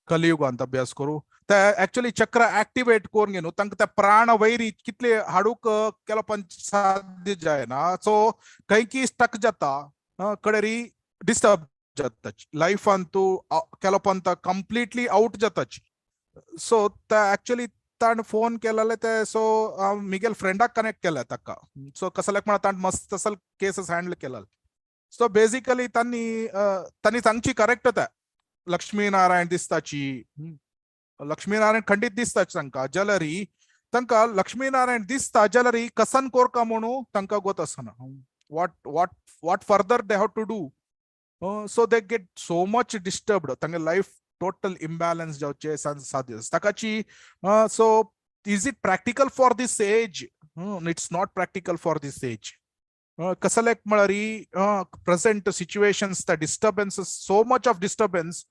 कलियुगांत अभ्यास करूं ते एक्चुअली चक्र एक्टिवेट करून न्हू तांकां त्या प्राण वैरी कितले हाडूंक केलो पण साध्य जायना. सो खंय की स्टक जाता, कडेरी डिस्टर्ब जाता लायफान तूं केलो पण कंप्लिटली आउट जाताची. सो ते एक्चुअली ताणें फोन केलेले ते सो हांव मिगेल फ्रेंडाक कनेक्ट केले ताका. सो कसल्याक म्हणा ताणें मस्त असल केसीस हँडल केला. सो बेसिकली तांणी तांणी सांगची करेक्ट ते लक्ष्मी नारायण दिसताची, लक्ष्मी नारायण खंडीत दिसताची तांकां जाल्यार तांकां लक्ष्मी नारायण दिसता जाल्यार कसन कोरका म्हणून तांकां गोत आसना what further they have to do. So they get so much disturbed, तांगे लायफ टोटल इम्बॅलन्स जावचे साध्य ताकाची. So is it practical for this age? It's not practical for this age. कसलेक म्हळ्यार प्रेझेंट सिच्युएशन्स त्या disturbances, so much of disturbance.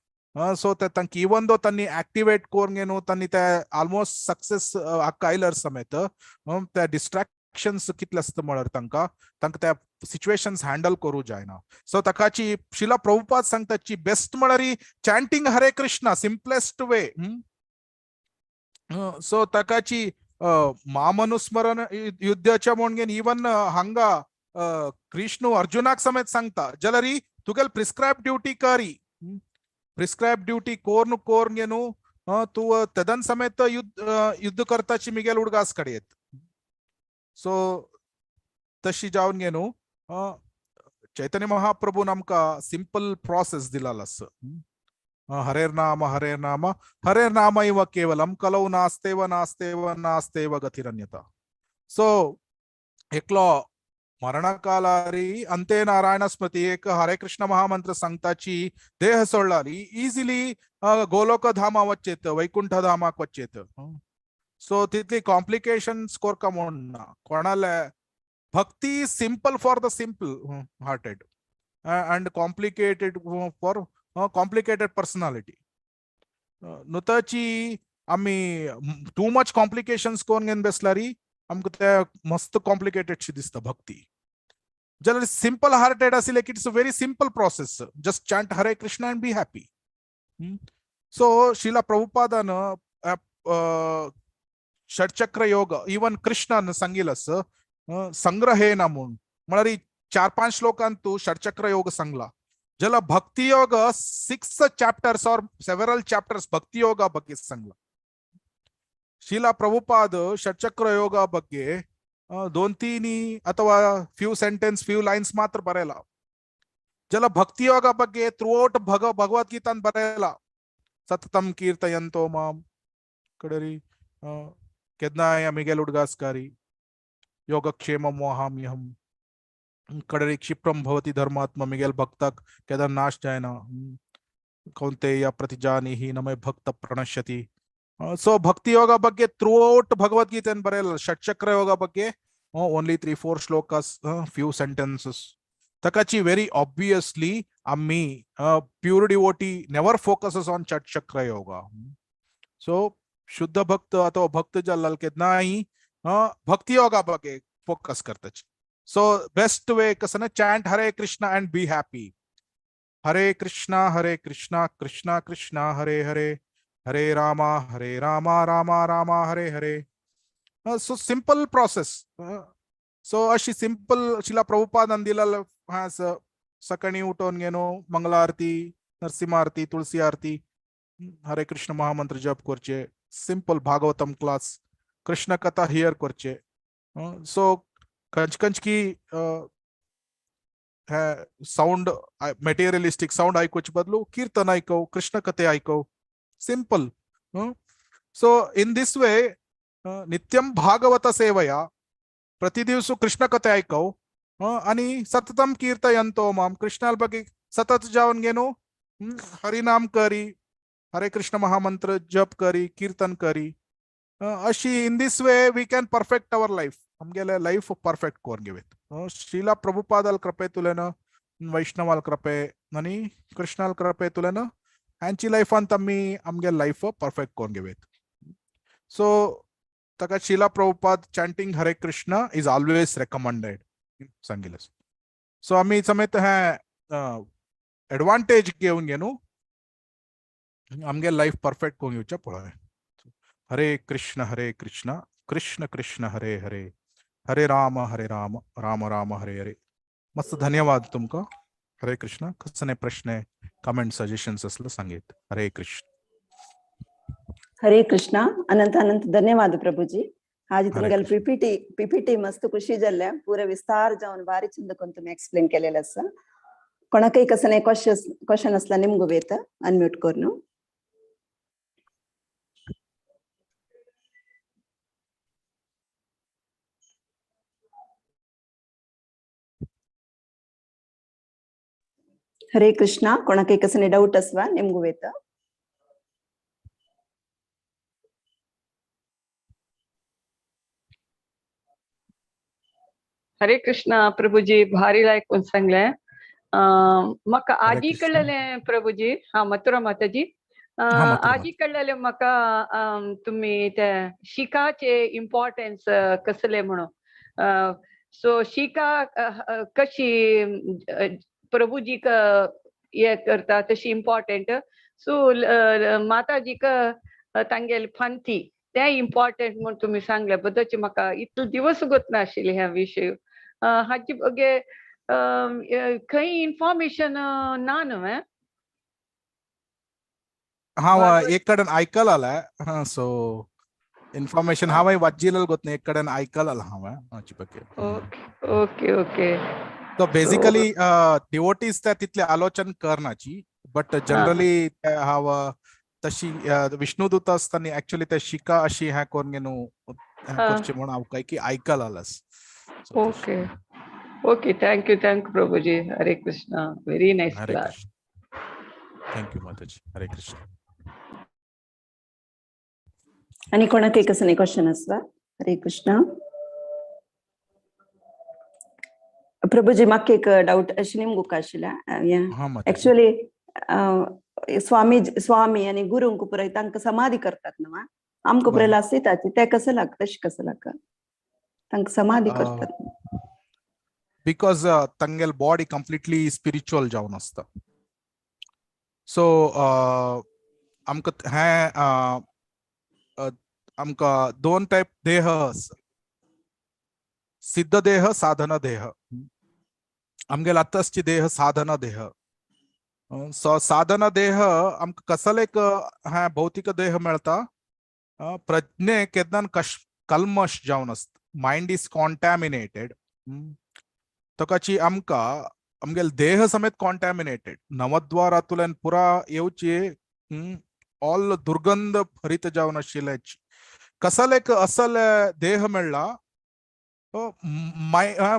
So ते तांकां इवन दो तांणी एक्टिवेट करून न्हू तांणी ते ऑलमोस्ट सक्सेस हक्क आयलर समेत त्या डिस्ट्रॅक्शन्स कितले आसता म्हळ्यार तांकां तांकां त्या सिच्युएशन्स हँडल करूं जायना. सो ताकाची शिला प्रभुपाद सांगताची बेस्ट म्हळ्यार chanting Hare Krishna, simplest way. So ताकाची मामनुस्मरण युद्धाच्या म्हणून इवन हांगा कृष्ण अर्जुनाक समेत सांगता जलरी तुगेल प्रिस्क्रायब ड्युटी करी, प्रिस्क्रायब ड्युटी कोर्न कोर्न घेनु तूं तदन समेत युद्ध युद्ध करताची मिगेल उडगास कडेत. सो तशी जावन घेनु चैतन्य महाप्रभून आमकां सिंपल प्रोसेस दिलाल आसा. हरेर नाम हरेर नाम हरेर नाम इव केवलम कलौ नास्तेव नास्तेव नास्तेव गतिरन्यता. सो एकलो मरणकालारी अंते नारायण स्मृती एक हरे कृष्ण महामंत्र सांगताची देह सोडलारी इझिली गोलोक धामा वचेत, वैकुंठ धामाक वचेत. सो तितली कॉम्प्लिकेशन्स कोरका म्हूण ना कोणाले. भक्ती simple for the simple hearted and complicated for complicated personality. नुताची आमी टू मच कॉम्प्लिकेशन्स कोण घेवन बेसलारी आमकां ते मस्त कॉम्प्लिकेटेड शी दिसता भक्ती. जाल्यार सिंपल हार्टेड आशिल्ले की it's a very simple process, just chant Hare Krishna and be happy. So Srila प्रभुपादान षटचक्र योग इवन कृष्णान सांगिल आसा संग्रहेन म्हूण, म्हळ्यार 4-5 श्लोकांत तूं षटचक्र योग सांगला. ज्याला भक्ती योग 6 chapters or several chapters भक्ती योग ಬಗ್ಗೆ सांगला. शीला प्रभुपाद षटचक्र ಯೋಗ ಬಗ್ಗೆ 2-3 ಅಥವಾ ಫ್ಯೂ ಸೆಂಟೆನ್ಸ್ ಫ್ಯೂ ಲೈನ್ಸ್ ಮಾತ್ರ ಬರೆಯಲ್ಲ. ಜಲ ಭಕ್ತಿ ಯೋಗ ಬಗ್ಗೆ ಥ್ರೂಔಟ್ ಭಗವದ್ಗೀತಾ ಬರೆಯಲ್ಲ. ಸತತಂ ಕೀರ್ತಯಂತೋ ಮಾಂ ಕಡರಿ ಕೆದ್ನಾಯ ಮಿಗೆಲ್ ಉಡ್ಗಾಸ್ಕಾರಿ ಯೋಗಕ್ಷೇಮ ಮೋಹಾಮ್ಯಹಂ ಕಡರಿ ಕ್ಷಿಪ್ರಂ ಭವತಿ ಧರ್ಮಾತ್ಮ ಮಿಗೆಲ್ ಭಕ್ತಕ್ ಕೆದ ನಾಶ ಜಾಯನ ಕೌಂತೆಯ ಪ್ರತಿಜಾನಿಹಿ ನಮೇ ಭಕ್ತ ಪ್ರಣಶ್ಯತಿ. ಸೊ ಭಕ್ತಿ ಯೋಗ ಬಗ್ಗೆ ಥ್ರೂಔಟ್ ಭಗವದ್ಗೀತೆಯನ್ನು ಬರೆಯಲ್ಲ. ಷಟ್ಚಕ್ರ ಯೋಗ ಬಗ್ಗೆ ಓನ್ಲಿ 3-4 ಶ್ಲೋಕಾಸ್ ಫ್ಯೂ ಸೆಂಟೆನ್ಸಸ್. ತಕಚಿ ವೆರಿ ಆಬ್ವಿಯಸ್ಲಿ ಅಮ್ಮಿ pure devotee never focuses on Shatchakra yoga. So ಶುದ್ಧ ಭಕ್ತ ಅಥವಾ ಭಕ್ತ ಜಲ್ಲಲ್ ಕೆದ್ನಾಯಿ ಭಕ್ತಿ ಯೋಗ ಬಗ್ಗೆ ಫೋಕಸ್ करताची. ಸೊ ಬೆಸ್ಟ್ ವೇ ಕಸನ chant Hare Krishna and be happy. Hare Krishna Hare Krishna Krishna Krishna Hare Hare Hare Rama Hare Rama Rama Rama Hare Hare. So simple process. So अशी सिंपल शिला प्रभुपाद दिला हा सकाळी उठून घेनो मंगला आरती, नरसिंह आरती, तुळसी आरती, हरे कृष्ण महामंत्र जप करचे, सिंपल भागवतम क्लास, कृष्ण कथा here करचे. सो कंच कंच की साउंड मटेरियलिस्टिक साउंड आयकुचे बदलू कीर्तन आयकव, कृष्ण कथे आयकव, simple. So in this way नित्यम भागवत सेवया प्रति दिवस कृष्ण कथे आयकव आणि सततम कीर्तयंतो माम कृष्णाल ಬಗ್ಗೆ सतत जावन घेनो हरिनाम करी, हरे कृष्ण महामंत्र जप करी, कीर्तन करी. अशी in this way we can perfect our life. आमगेले लाईफ परफेक्ट करून घेवेत. श्रीला प्रभुपादाल कृपे तुलेन, वैष्णवाल कृपे आणि कृष्णाल कृपे तुलेन हांची लायफांत आमी आमगे लायफ परफेक्ट करून घेवेत. सो ताका Srila Prabhupada chanting Hare Krishna is always recommended सांगितलं. सो आमी समेत हे एडवांटेज घेवन घेनु आमगे लायफ परफेक्ट करून घेवचें पळय. हरे कृष्ण हरे कृष्ण कृष्ण कृष्ण हरे हरे हरे राम राम राम हरे हरे. मस्त धन्यवाद तुमका. हरे कृष्ण. कसने प्रश्न कमेंट सजेशन्स असलं सांगेत. हरे कृष्ण. हरे कृष्ण. अनंत अनंत धन्यवाद प्रभुजी. आज हरे तुमगेले कृष्ण. पीपीटी मस्त खुशी जाल्ल्या, पुरे विस्तार जावन बारी चंद कोन तुमी एक्सप्लेन केलेले आसा. कोणाकय कसने क्वेश्चन असला निमगो वेत अनम्यूट करनु. हरे कृष्णा. कोणाकय कसने डाऊट असवा निमगो वेत. हरे कृष्णा प्रभुजी, भारी लायक सांगले. म्हाका हरे आजी कृष्ण. कळ्ळें प्रभुजी. हा मथुरा माताजी, हा मथुरा आजी कळ्ळें म्हाका तुमी ते शिकाचे इम्पॉर्टन्स कसले म्हणून. सो शिका कशी प्रभुजीक हे करता तशी इम्पॉर्टंट. सो माताजीक तांगेली फांती तें इम्पॉर्टंट म्हूण तुमी सांगलें बद्दलची म्हाका इतलो दिवस गोत नाशिल्ले ह्या विशय. हाचे बगे खंय इन्फॉर्मेशन ना न्हू? हांव एक कडेन आयकलालें, सो इन्फॉर्मेशन हांवें वाचिल्लें गोत न्ही, एक कडेन आयकलालें हांवें हाचे ಬಗ್ಗೆ. Okay okay okay. So basically devotees त्या तितले आलोचन करनाची, बट जनरली हांव तशी विष्णुदूत आसतना एक्चुअली ते शिका अशी हें करून न्हू करची म्हूण हांव काय की आयकलालें. Okay okay, thank you thank you Prabhuji. Hare Krishna, very nice Hare class. Krishna, thank you Mataji, Hare Krishna. आणि कोणाक एक असं क्वेश्चन आसता? हरे कृष्ण प्रभुजी, म्हाका एक डावट अशें निमगुक आशिल्लें. हा माताजी. एक्चुअली स्वामी स्वामी आणि गुरूंक पुराय तांकां समाधी करतात न्हू, आमकां पुराय लासयतात, ते कसं लाग तशें कसं लाग तांकां समाधी करतात? Because तांगेल बॉडी कंप्लिटली स्पिरिच्युअल जावन आसता. सो आमकां हें आमकां दोन टायप देह आसा, सिद्ध देह, साधन देह. आमगेल आतांची देह साधन देह. सो साधन देह आमकां कसले एक हें भौतिक देह मेळटा, प्रज्ञे केन्ना कल्मश जावन आसता, मायंड is कॉन्टॅमिनेटेड. तकाची आमकां आमगेल देह समेत कॉन्टॅमिनेटेड, नवद्वारातुल्यान पुरा येवची ऑल दुर्गंध भरीत जावन आशिल्ल्याची. कसले एक असल देह मेळ्ळा,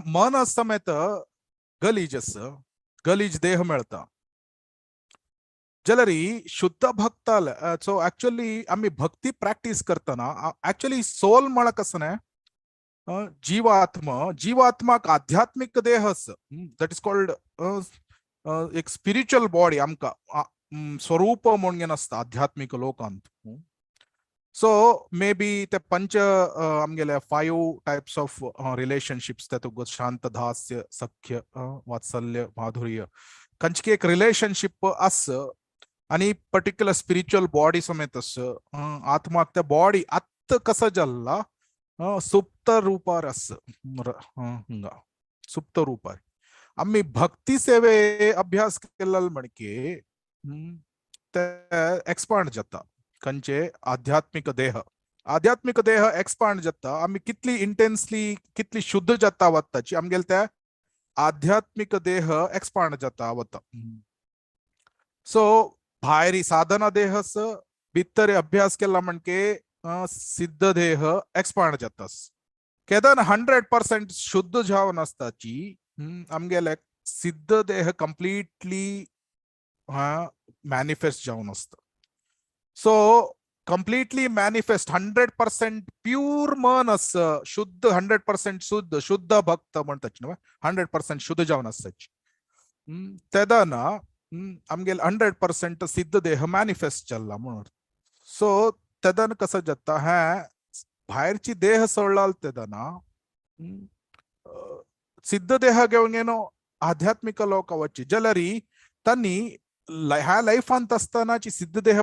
मन समेत गलीज आसा, गलीज देह मेळटा. जाल्यार शुद्ध भक्ताल, सो एक्चुअली आमी भक्ती प्रॅक्टीस करतना एक्चुअली सोल म्हळ्यार कसं न्ही, जीवात्मा, जीवात्माक आध्यात्मिक देह आसा, that is called एक स्पिरिच्युअल बॉडी आमकां स्वरूप म्हणून आसता आध्यात्मिक लोकांत. सो मे बी ते पंच आमगेले 5 टायप्स ऑफ रिलेशनशिप्स, तातूंत शांत, दास्य, सख्य, वात्सल्य, माधुर्य, खंयची एक रिलेशनशीप आस आनी पर्टिक्युलर स्पिरिच्युअल बॉडी समेत आस. आत्माक त्या बॉडी आत्त कसो जाल्ला सुप्त रूपार आस, हिंगा सुप्त रूपार. आमी भक्ती सेवे अभ्यास केल्लो म्हणके ते एक्सपांड जाता खंयचे आध्यात्मिक देह, आध्यात्मिक देह एक्सपांड जाता. आमी कितली इंटेन्सली कितली शुद्ध जाता वताची आमगेले त्या आध्यात्मिक देह एक्सपांड जाता वता. सो भायरी साधना देह भितर अभ्यास केला म्हणके सिद्ध देह एक्सपांड जाता. केदन 100% शुद्ध जावन आसताची आमगेले सिद्ध देह कंप्लिटली मॅनिफेस्ट जावन आसता. सो कंप्लिटली मॅनिफेस्ट 100% प्यूर मन आस, शुद्ध 100% शुद्ध, शुद्ध भक्त म्हणटाची न्हू, 100% शुद्ध जावन आसताची. तेदना आमगेले 100% सिद्ध देह मॅनिफेस्ट जाल्ला म्हणून. सो तेदन कसं जाता, हें भायरची देह सोडलाल तेदना सिद्ध देह घेवन न्हू आध्यात्मिक लोक वच्ची जाल्यार तांणी ह्या लायफांत आसतनाची सिद्ध देह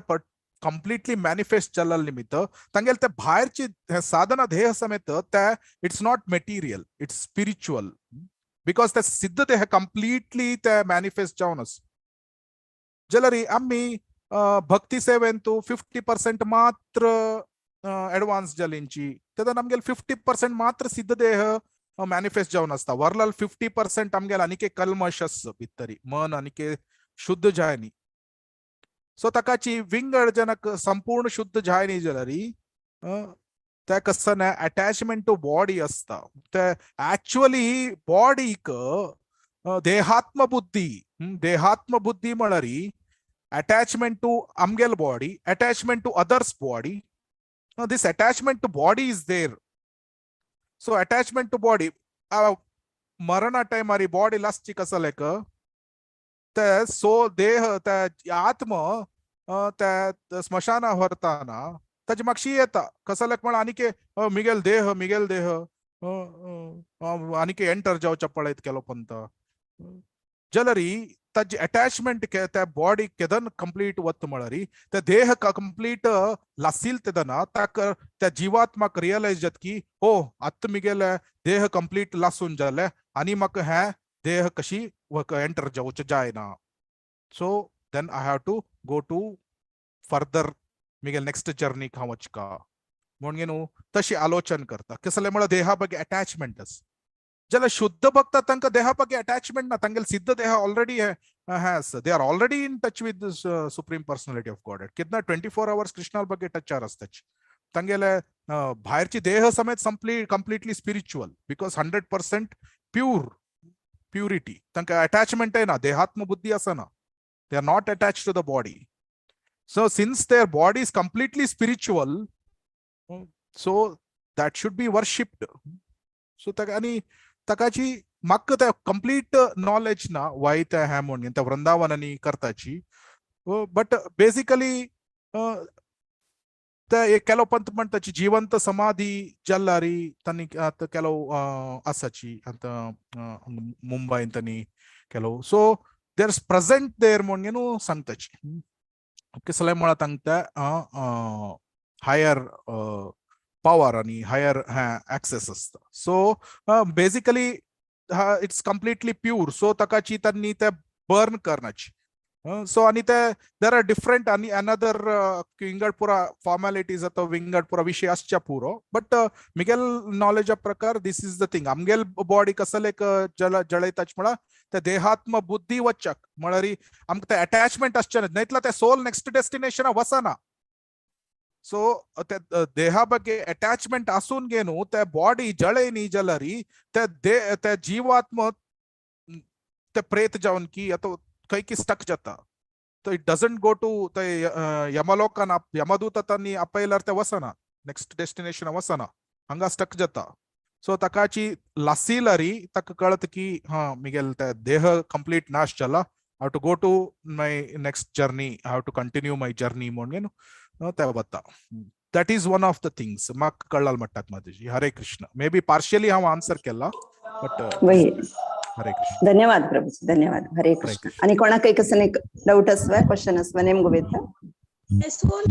कंप्लिटली मॅनिफेस्ट जाल्ल्या निमित्त तांगेले ते भायरची साधना देह समेत ते it's not material, it's spiritual, because ते सिद्ध देह कंप्लिटली ते मॅनिफेस्ट जावन आसा. जाल्यार आमी भक्ती सेवेन तूं 50% मात्र एडवान्स जालींची, तेन्ना आमगेले 50% मात्र सिद्ध देह मॅनिफेस्ट जावन आसता. वरलाल 50% आमगेले आनीक एक कल्मश आसा भितरी, मन आनीक शुद्ध जायनी. सो ताकाची विंगड जनक संपूर्ण शुद्ध जायनी जाल्यार त्या कसं ना अटॅचमेंट टू बॉडी आसता. ते एक्चुअली बॉडीक देहात्म बुद्धी, देहात्म बुद्धी म्हळ्यार अटॅचमेंट टू आमगेल body, attachment to others body. This attachment to body is there. So attachment to body मरणा टायमार बॉडी लासची कसं लायक ते सो देह त्या आत्म त्या स्मशाना व्हरताना ताची मागशी येता कसं लायक म्हण आनीक मिगेल देह, मिगेल देह आनीक एंटर जावच्या पळयत केलो पंत जाल्यार ताजी अटॅचमेंट त्या बॉडी केदन कंप्लीट वत म्हळ्यार त्या देह कंप्लीट लासील तेदना ताका त्या जिवात्माक रियलायज जात की हो आतां मिगेले देह कंप्लीट लासून जाले आनी म्हाका हें देह कशी एंटर जावचें जायना. So then I have to go to further Miguel next जर्नीक हांव वचका म्हणून न्हू तशी आलोचन करता. कसले म्हळ्यार देहा ಬಗ್ಗೆ अटॅचमेंट आसा. जाल्यार शुद्ध भक्त तांकां देहा ಬಗ್ಗೆ अटॅचमेंट ना, तांगेले सिद्ध देह already has, they are already in touch with this supreme personality of God. कितना 24 आवर्स कृष्णा ಬಗ್ಗೆ टच आसताची. तांगेले भायरची देह समेत संपली completely spiritual because 100% pure purity. तांकां अटॅचमेंटय ना, देहात्म बुद्धी आसना, they are not attach to the body. So since their body is completely spiritual, so that should be worshipped. So ताका आनी ताकाची म्हाका त्या कंप्लीट नॉलेज ना वाय त्या हें म्हणून त्या वृंदावनांनी करताची, बट बेसिकली ते एक केलो पंत म्हणटाची जिवंत समाधी जाल्लारी तांणी आतां केलो आसाची आतां मुंबयन तांणी केलो. सो there present there म्हणून न्हू सांगताची. कसले म्हळ्यार तांकां हायर पावर आनी हायर एक्सेस आसता. So basically it's completely pure. So ताकाची तांणी ते बर्न करनाची. सो आनी ते there are different आनी अनदर विंगड पुरा फॉर्मेलिटीज आतां विंगड पुरा विशय आसच्या पुरो, बट मिगेल नॉलेजा प्रकार this is the thing. आमगेल बॉडी कसले एक जळ जळयताच म्हळ्यार ते देहात्म बुद्धी वच्चाक म्हळ्यार आमकां ते अटॅचमेंट आसचें ना, नायतल्यार ते सोल नेक्स्ट डेस्टिनेशना वचना. सो ते देहा ಬಗ್ಗೆ अटॅचमेंट आसून गे न्हू ते बॉडी जळय न्ही जाल्यार ते दे ते जीवात्म ते प्रेत जावन की आतां खंय की स्टक जाता. तो it doesn't go to ते यमलोकान यमदूत तांणी आपयल्यार ते वचना, नेक्स्ट डेस्टिनेशन वचना, हांगा स्टक जाता. सो ताकाची लासिलरी ताका कळत की हा मिगेल ते देह कंप्लीट नाश जाला, I have to go to my next journey, I have to continue my journey म्हणून ते वता. That is one of the things म्हाका कळ्ळाल म्हणटात माताजी. हरे कृष्ण. मे बी पार्शियली हांव आन्सर केला बट वही हरे कृष्ण. धन्यवाद प्रभुजी, धन्यवाद. हरे कृष्ण. आणि कोणाकय कसं डाऊट असवा, क्वेश्चन असवा नेमको वेता. सोल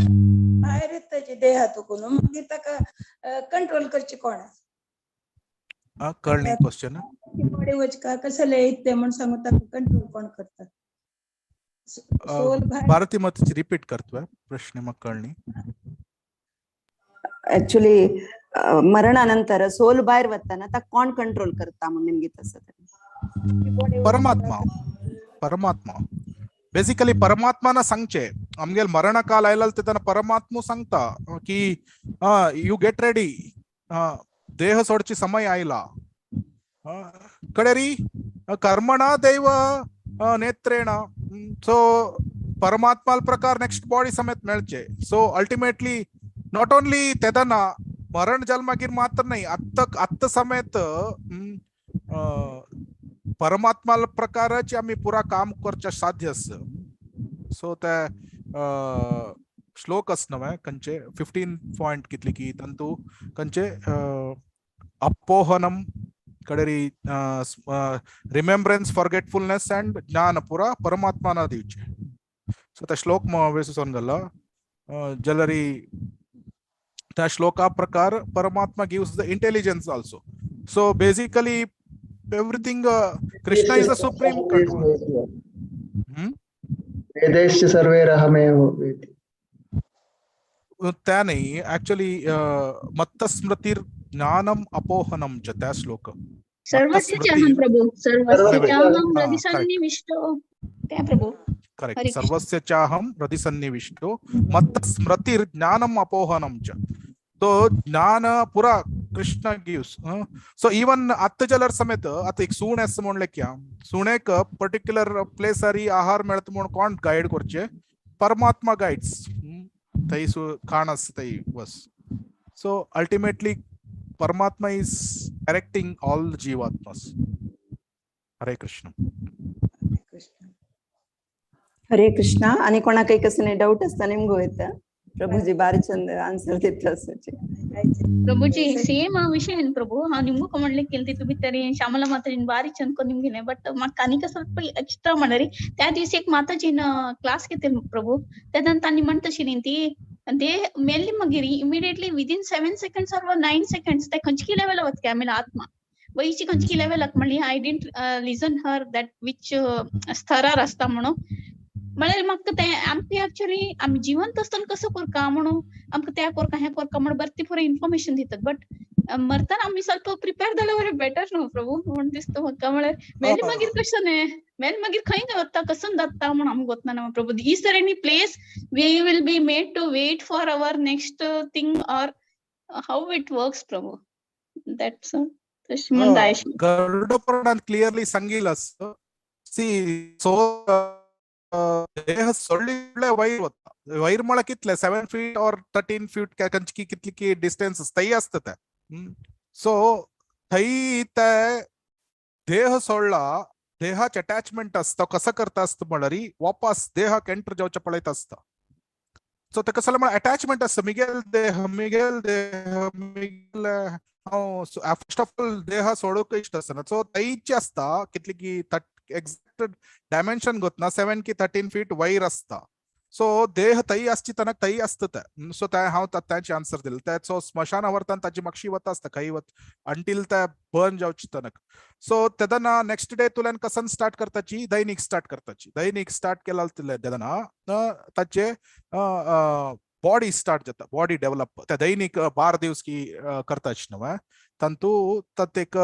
भायर येताची देहातून मागीर ताका कंट्रोल करची कोण? कळ्ळी क्वेश्चन? बॉडी वचका कसले येते म्हण सांगू ताका कंट्रोल कोण करता? सोल भायर भारती माताजी रिपीट करतोय प्रश्न, म्हाका कळ्ळी. ऍक्च्युली मरणानंतर सोल भायर वताना ताका कोण कंट्रोल करता म्हणून नेमकी तसं. परमात्मा, परमात्मा बेसिकली परमात्माना सांगचे आमगेल मरणकाल आयला तेन्ना परमात्मा सांगता की you get ready, देह सोडची समय आयला, कडेरी कर्मणा दैव नेत्रेण. सो परमात्मा प्रकार नेक्स्ट बॉडी समेत मेळचे. सो अल्टिमेटली not only तेदना मरण जाल मागीर मात्र नाही, आत्त आत्त समेत परमात्मा प्रकाराचे आमी पुरा काम करचे साध्य आसा. सो ते श्लोक आस नवे खंयचे 15 पॉयंट कितली की तंतू खंयचे अपोहनम कडेरी रिमेम्ब्रन्स फॉरगेटफुलनेस अँड ज्ञान पुरा परमात्माना दिवचे. सो त्या श्लोक वेसून गेला जाल्यार त्या श्लोका प्रकार परमात्मा gives the intelligence also. So basically everything Krishna is the supreme control. वेदैश्च सर्वैरहमेव वेति. त्या नाही ऍक्च्युअली मत्तस्मृतिर ज्ञानम अपोहनम च त्या श्लोक. सर्वस्य चाहं प्रभु, सर्वस्य चाहं हृदि सन्निविष्टो त्या प्रभु. करेक्ट, सर्वस्य चाहं हृदि सन्निविष्टो मत्तस्मृतिर ज्ञानम अपोहनम च. तो ज्ञान पुरा कृष्ण गिव्स. सो इवन आत्त जाल्यार समेत आतां एक सूण आसा म्हणलें की सुणेक पर्टिक्युलर प्लेसारी आहार मेळता म्हूण कोण गायड करचे? परमात्मा गायड्स. थंय खाण आसा थंय बस. सो अल्टिमेटली परमात्मा is directing all जीवात्मास. हरे कृष्ण. हरे कृष्ण. आणि कोणाकय कसं डाऊट असता नेमको येता. प्रभुजी बारी चंद आन्सर दितलो आसाची. प्रभुजी सेम विषय प्रभु हांव निमगो म्हणले केले तितू भितर श्यामला माताजीन बारी चंद कोन्न निमगिले बट म्हाका आनीक ಸ್ವಲ್ಪ एक्स्ट्रा म्हणल्यार त्या दिवस एक माताजीन क्लास घेतले प्रभु तेन्ना तांणी म्हणटा आशिल्ली ती देह मेल्ली मागीर immediately within 7 seconds or 9 seconds ते खंयची लेवल वता आमगे आत्मा वयची खंयची लेवलाक म्हणली I didn't listen her that which स्तरार आसता म्हणून म्हळ्यार म्हाका तें आमकां एक्चुअली आमी जिवंत आसतना कसो करका म्हणून आमकां त्या कोरका हें कोरका म्हणून बरें पुरो इन्फॉर्मेशन दितात बट मरतना आमी ಸ್ವಲ್ಪ प्रिपेर जाल्यार बेटर न्हू प्रभू म्हूण दिसता म्हाका. म्हळ्यार मेले मागीर कशें न्ही मेले मागीर खंय वता कसो जाता म्हूण आमकां गोतना ना Prabhu. Is there any place we will be made to wait for our next thing or how it works Prabhu? That's तशें म्हूण जाय आशिल्लें. गरुड पुराणान क्लियरली सांगिल्लें आसा सी सो देह सोडले वयर वता वयर म्हळ्यार कितले 7 फीट ऑर 13 फीट खंयची कितली की डिस्टन्स थंय आसता ते. सो थंय ते देह सोडला देहाचे अटॅचमेंट आसता कसो करता आसता म्हळ्यार वापस देहाक एंटर जावचें पळयत आसता. सो तेका कसलें म्हळ्यार अटॅचमेंट आसता मिगेल देह मिगेल देह मिगेल हांव फर्स्ट ऑफ ऑल देह सोडूंक इश्ट आसना. सो थंयची आसता कितली की एक्झॅक्ट डायमेन्शन गोतना 7 की 13 फीट वयर आसता. सो देह थंय आसची तेन्ना थंय आसता ते. सो ते हांव तांचे आन्सर दिलें ते. सो स्मशाना व्हरतना ताजी मातशी वता आसता खंय वत अंटील ते बर्न जावची तेन्ना. सो तेन्ना नेक्स्ट डे तुल्यान कसन स्टार्ट करताची दैनीक स्टार्ट करताची दैनीक स्टार्ट केला तेन्ना ताचे बॉडी स्टार्ट जाता बॉडी डेव्हलप त्या दैनीक 12 दिवस की करताची न्हू तांतू तात एक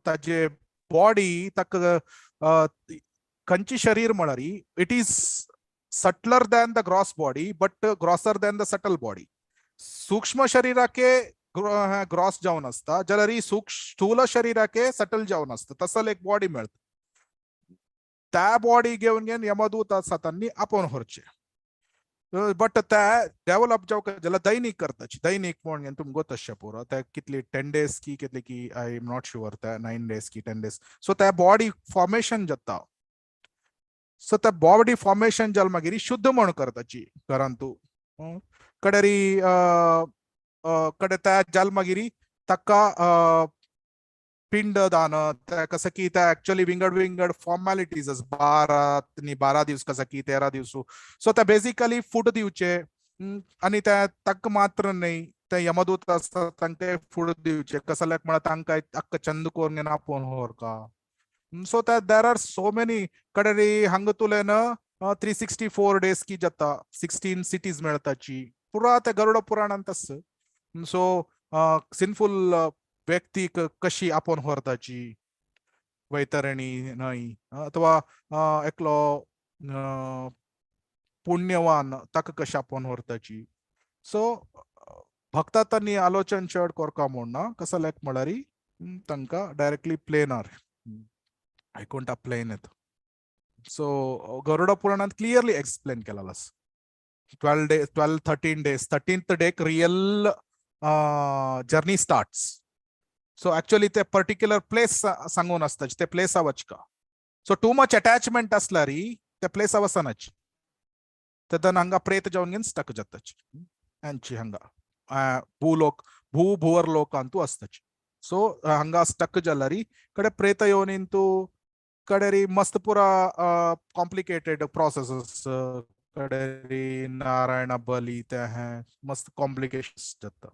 ताजे बॉडी ताका खंयची शरीर म्हळ्यार it is subtler than the gross body but grosser than the subtle body. सूक्ष्म शरीराके ग्रॉस जावन आसता जाल्यार स्थूल शरीराके सटल जावन आसता तसल एक बॉडी मेळटा. त्या बॉडी घेवन घेवन यमदूत आसा तांणी आपोवन व्हरचें बट त्या डेव्हलप जावंक जाल्यार दैनीक करताची दैनीक म्हण तुमकां तशें पुरो त्या कितली 10 डेज की कितली की I am not sure त्या 9 डेज की 10 डेज. सो त्या बॉडी फॉर्मेशन जाता. सो त्या बॉडी फॉर्मेशन जाल मागीर शुद्ध म्हण करताची घरांतू कडेरी कडे त्या जाल मागीर ताका पिंड दान त्या कसं की त्या ऍक्च्युअली विंगड विंगड फॉर्मॅलिटीज 12 दिवस कसं की 13 दिवस. सो त्या बेसिकली फूड दिवचे आनी त्या ताका मात्र न्हय ते यमदूत आसता तांकां फूड दिवचे कसल्याक म्हळ्यार तांकां अख्खा चंद कोरून आपोवन व्हरका. सो त्या there are so many कडेरी हांगा तुल्यान 364 डेज की जाता 16 सिटीज मेळताची पुरा त्या गरुड पुराणांत आसा. सो सिनफूल व्यक्तीक कशी आपोवन व्हरताची वैतरणी न्हय अथवा एकलो पुण्यवान ताका कशें आपोवन व्हरताची. सो भक्ता तांणी आलोचन चड कोरका म्हूण ना कसल्याक म्हळ्यार तांकां डायरेक्टली प्लेनार आयकोणटा प्लेन येता. सो गरुड पुराणांत क्लियरली एक्सप्लेन केलेलो आसा 12 days 12 13 days 13th Dake real journey starts. So actually ते पर्टिक्युलर प्लेस सांगून आसता ते प्लेसा वचका. सो टू मच अटॅचमेंट आसल्यार ते प्लेसा वचनाची तेन्ना हांगा प्रेत जावन घेवन स्टक जाताची आमची हांगा भूलोक भू भुवर लोकांतू आसताची. सो हांगा स्टक जाल्यार कडे प्रेत येवन तूं कडेरी मस्त पुरा कॉम्प्लिकेटेड प्रोसेसेस कडेरी नारायण बली ते हें मस्त कॉम्प्लिकेशन्स जाता.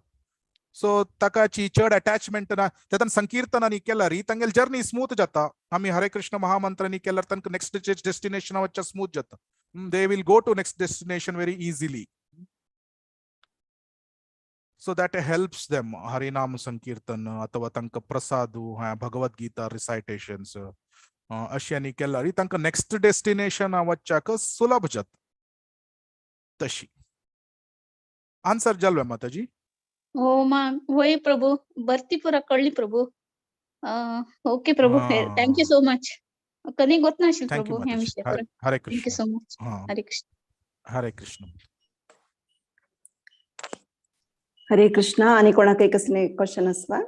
सो ताकाची चड अटॅचमेंट ना तेन्ना संकीर्तनांनी केल्यार तांगेली जर्नी स्मूथ जाता. आमी हरे कृष्ण महामंत्रांनी केल्यार तांकां नेक्स्ट डेस्टिनेशन वचचें स्मूथ जाता. They will go to next destination very easily. So that helps them Harinam sankirtan अथवा तांकां प्रसाद भगवद्गीता रिसायटेशन्स अशें आनी केल्यार तांकां नेक्स्ट डेस्टिनेशन वचच्याक सुलभ जाता. तशी आन्सर जालो माताजी? हो मा होय प्रभू बरती पुरा कळ्ळी Prabhu. Okay Prabhu thank you so much. कनी गोतना thank you प्रभू ह्या माताजी. विशयावर. हरे thank you Krishna. So much. हा हरे कृष्ण. हरे कृष्ण. हरे कृष्ण. आणि कोणाकय कसले क्वेश्चन आसवा?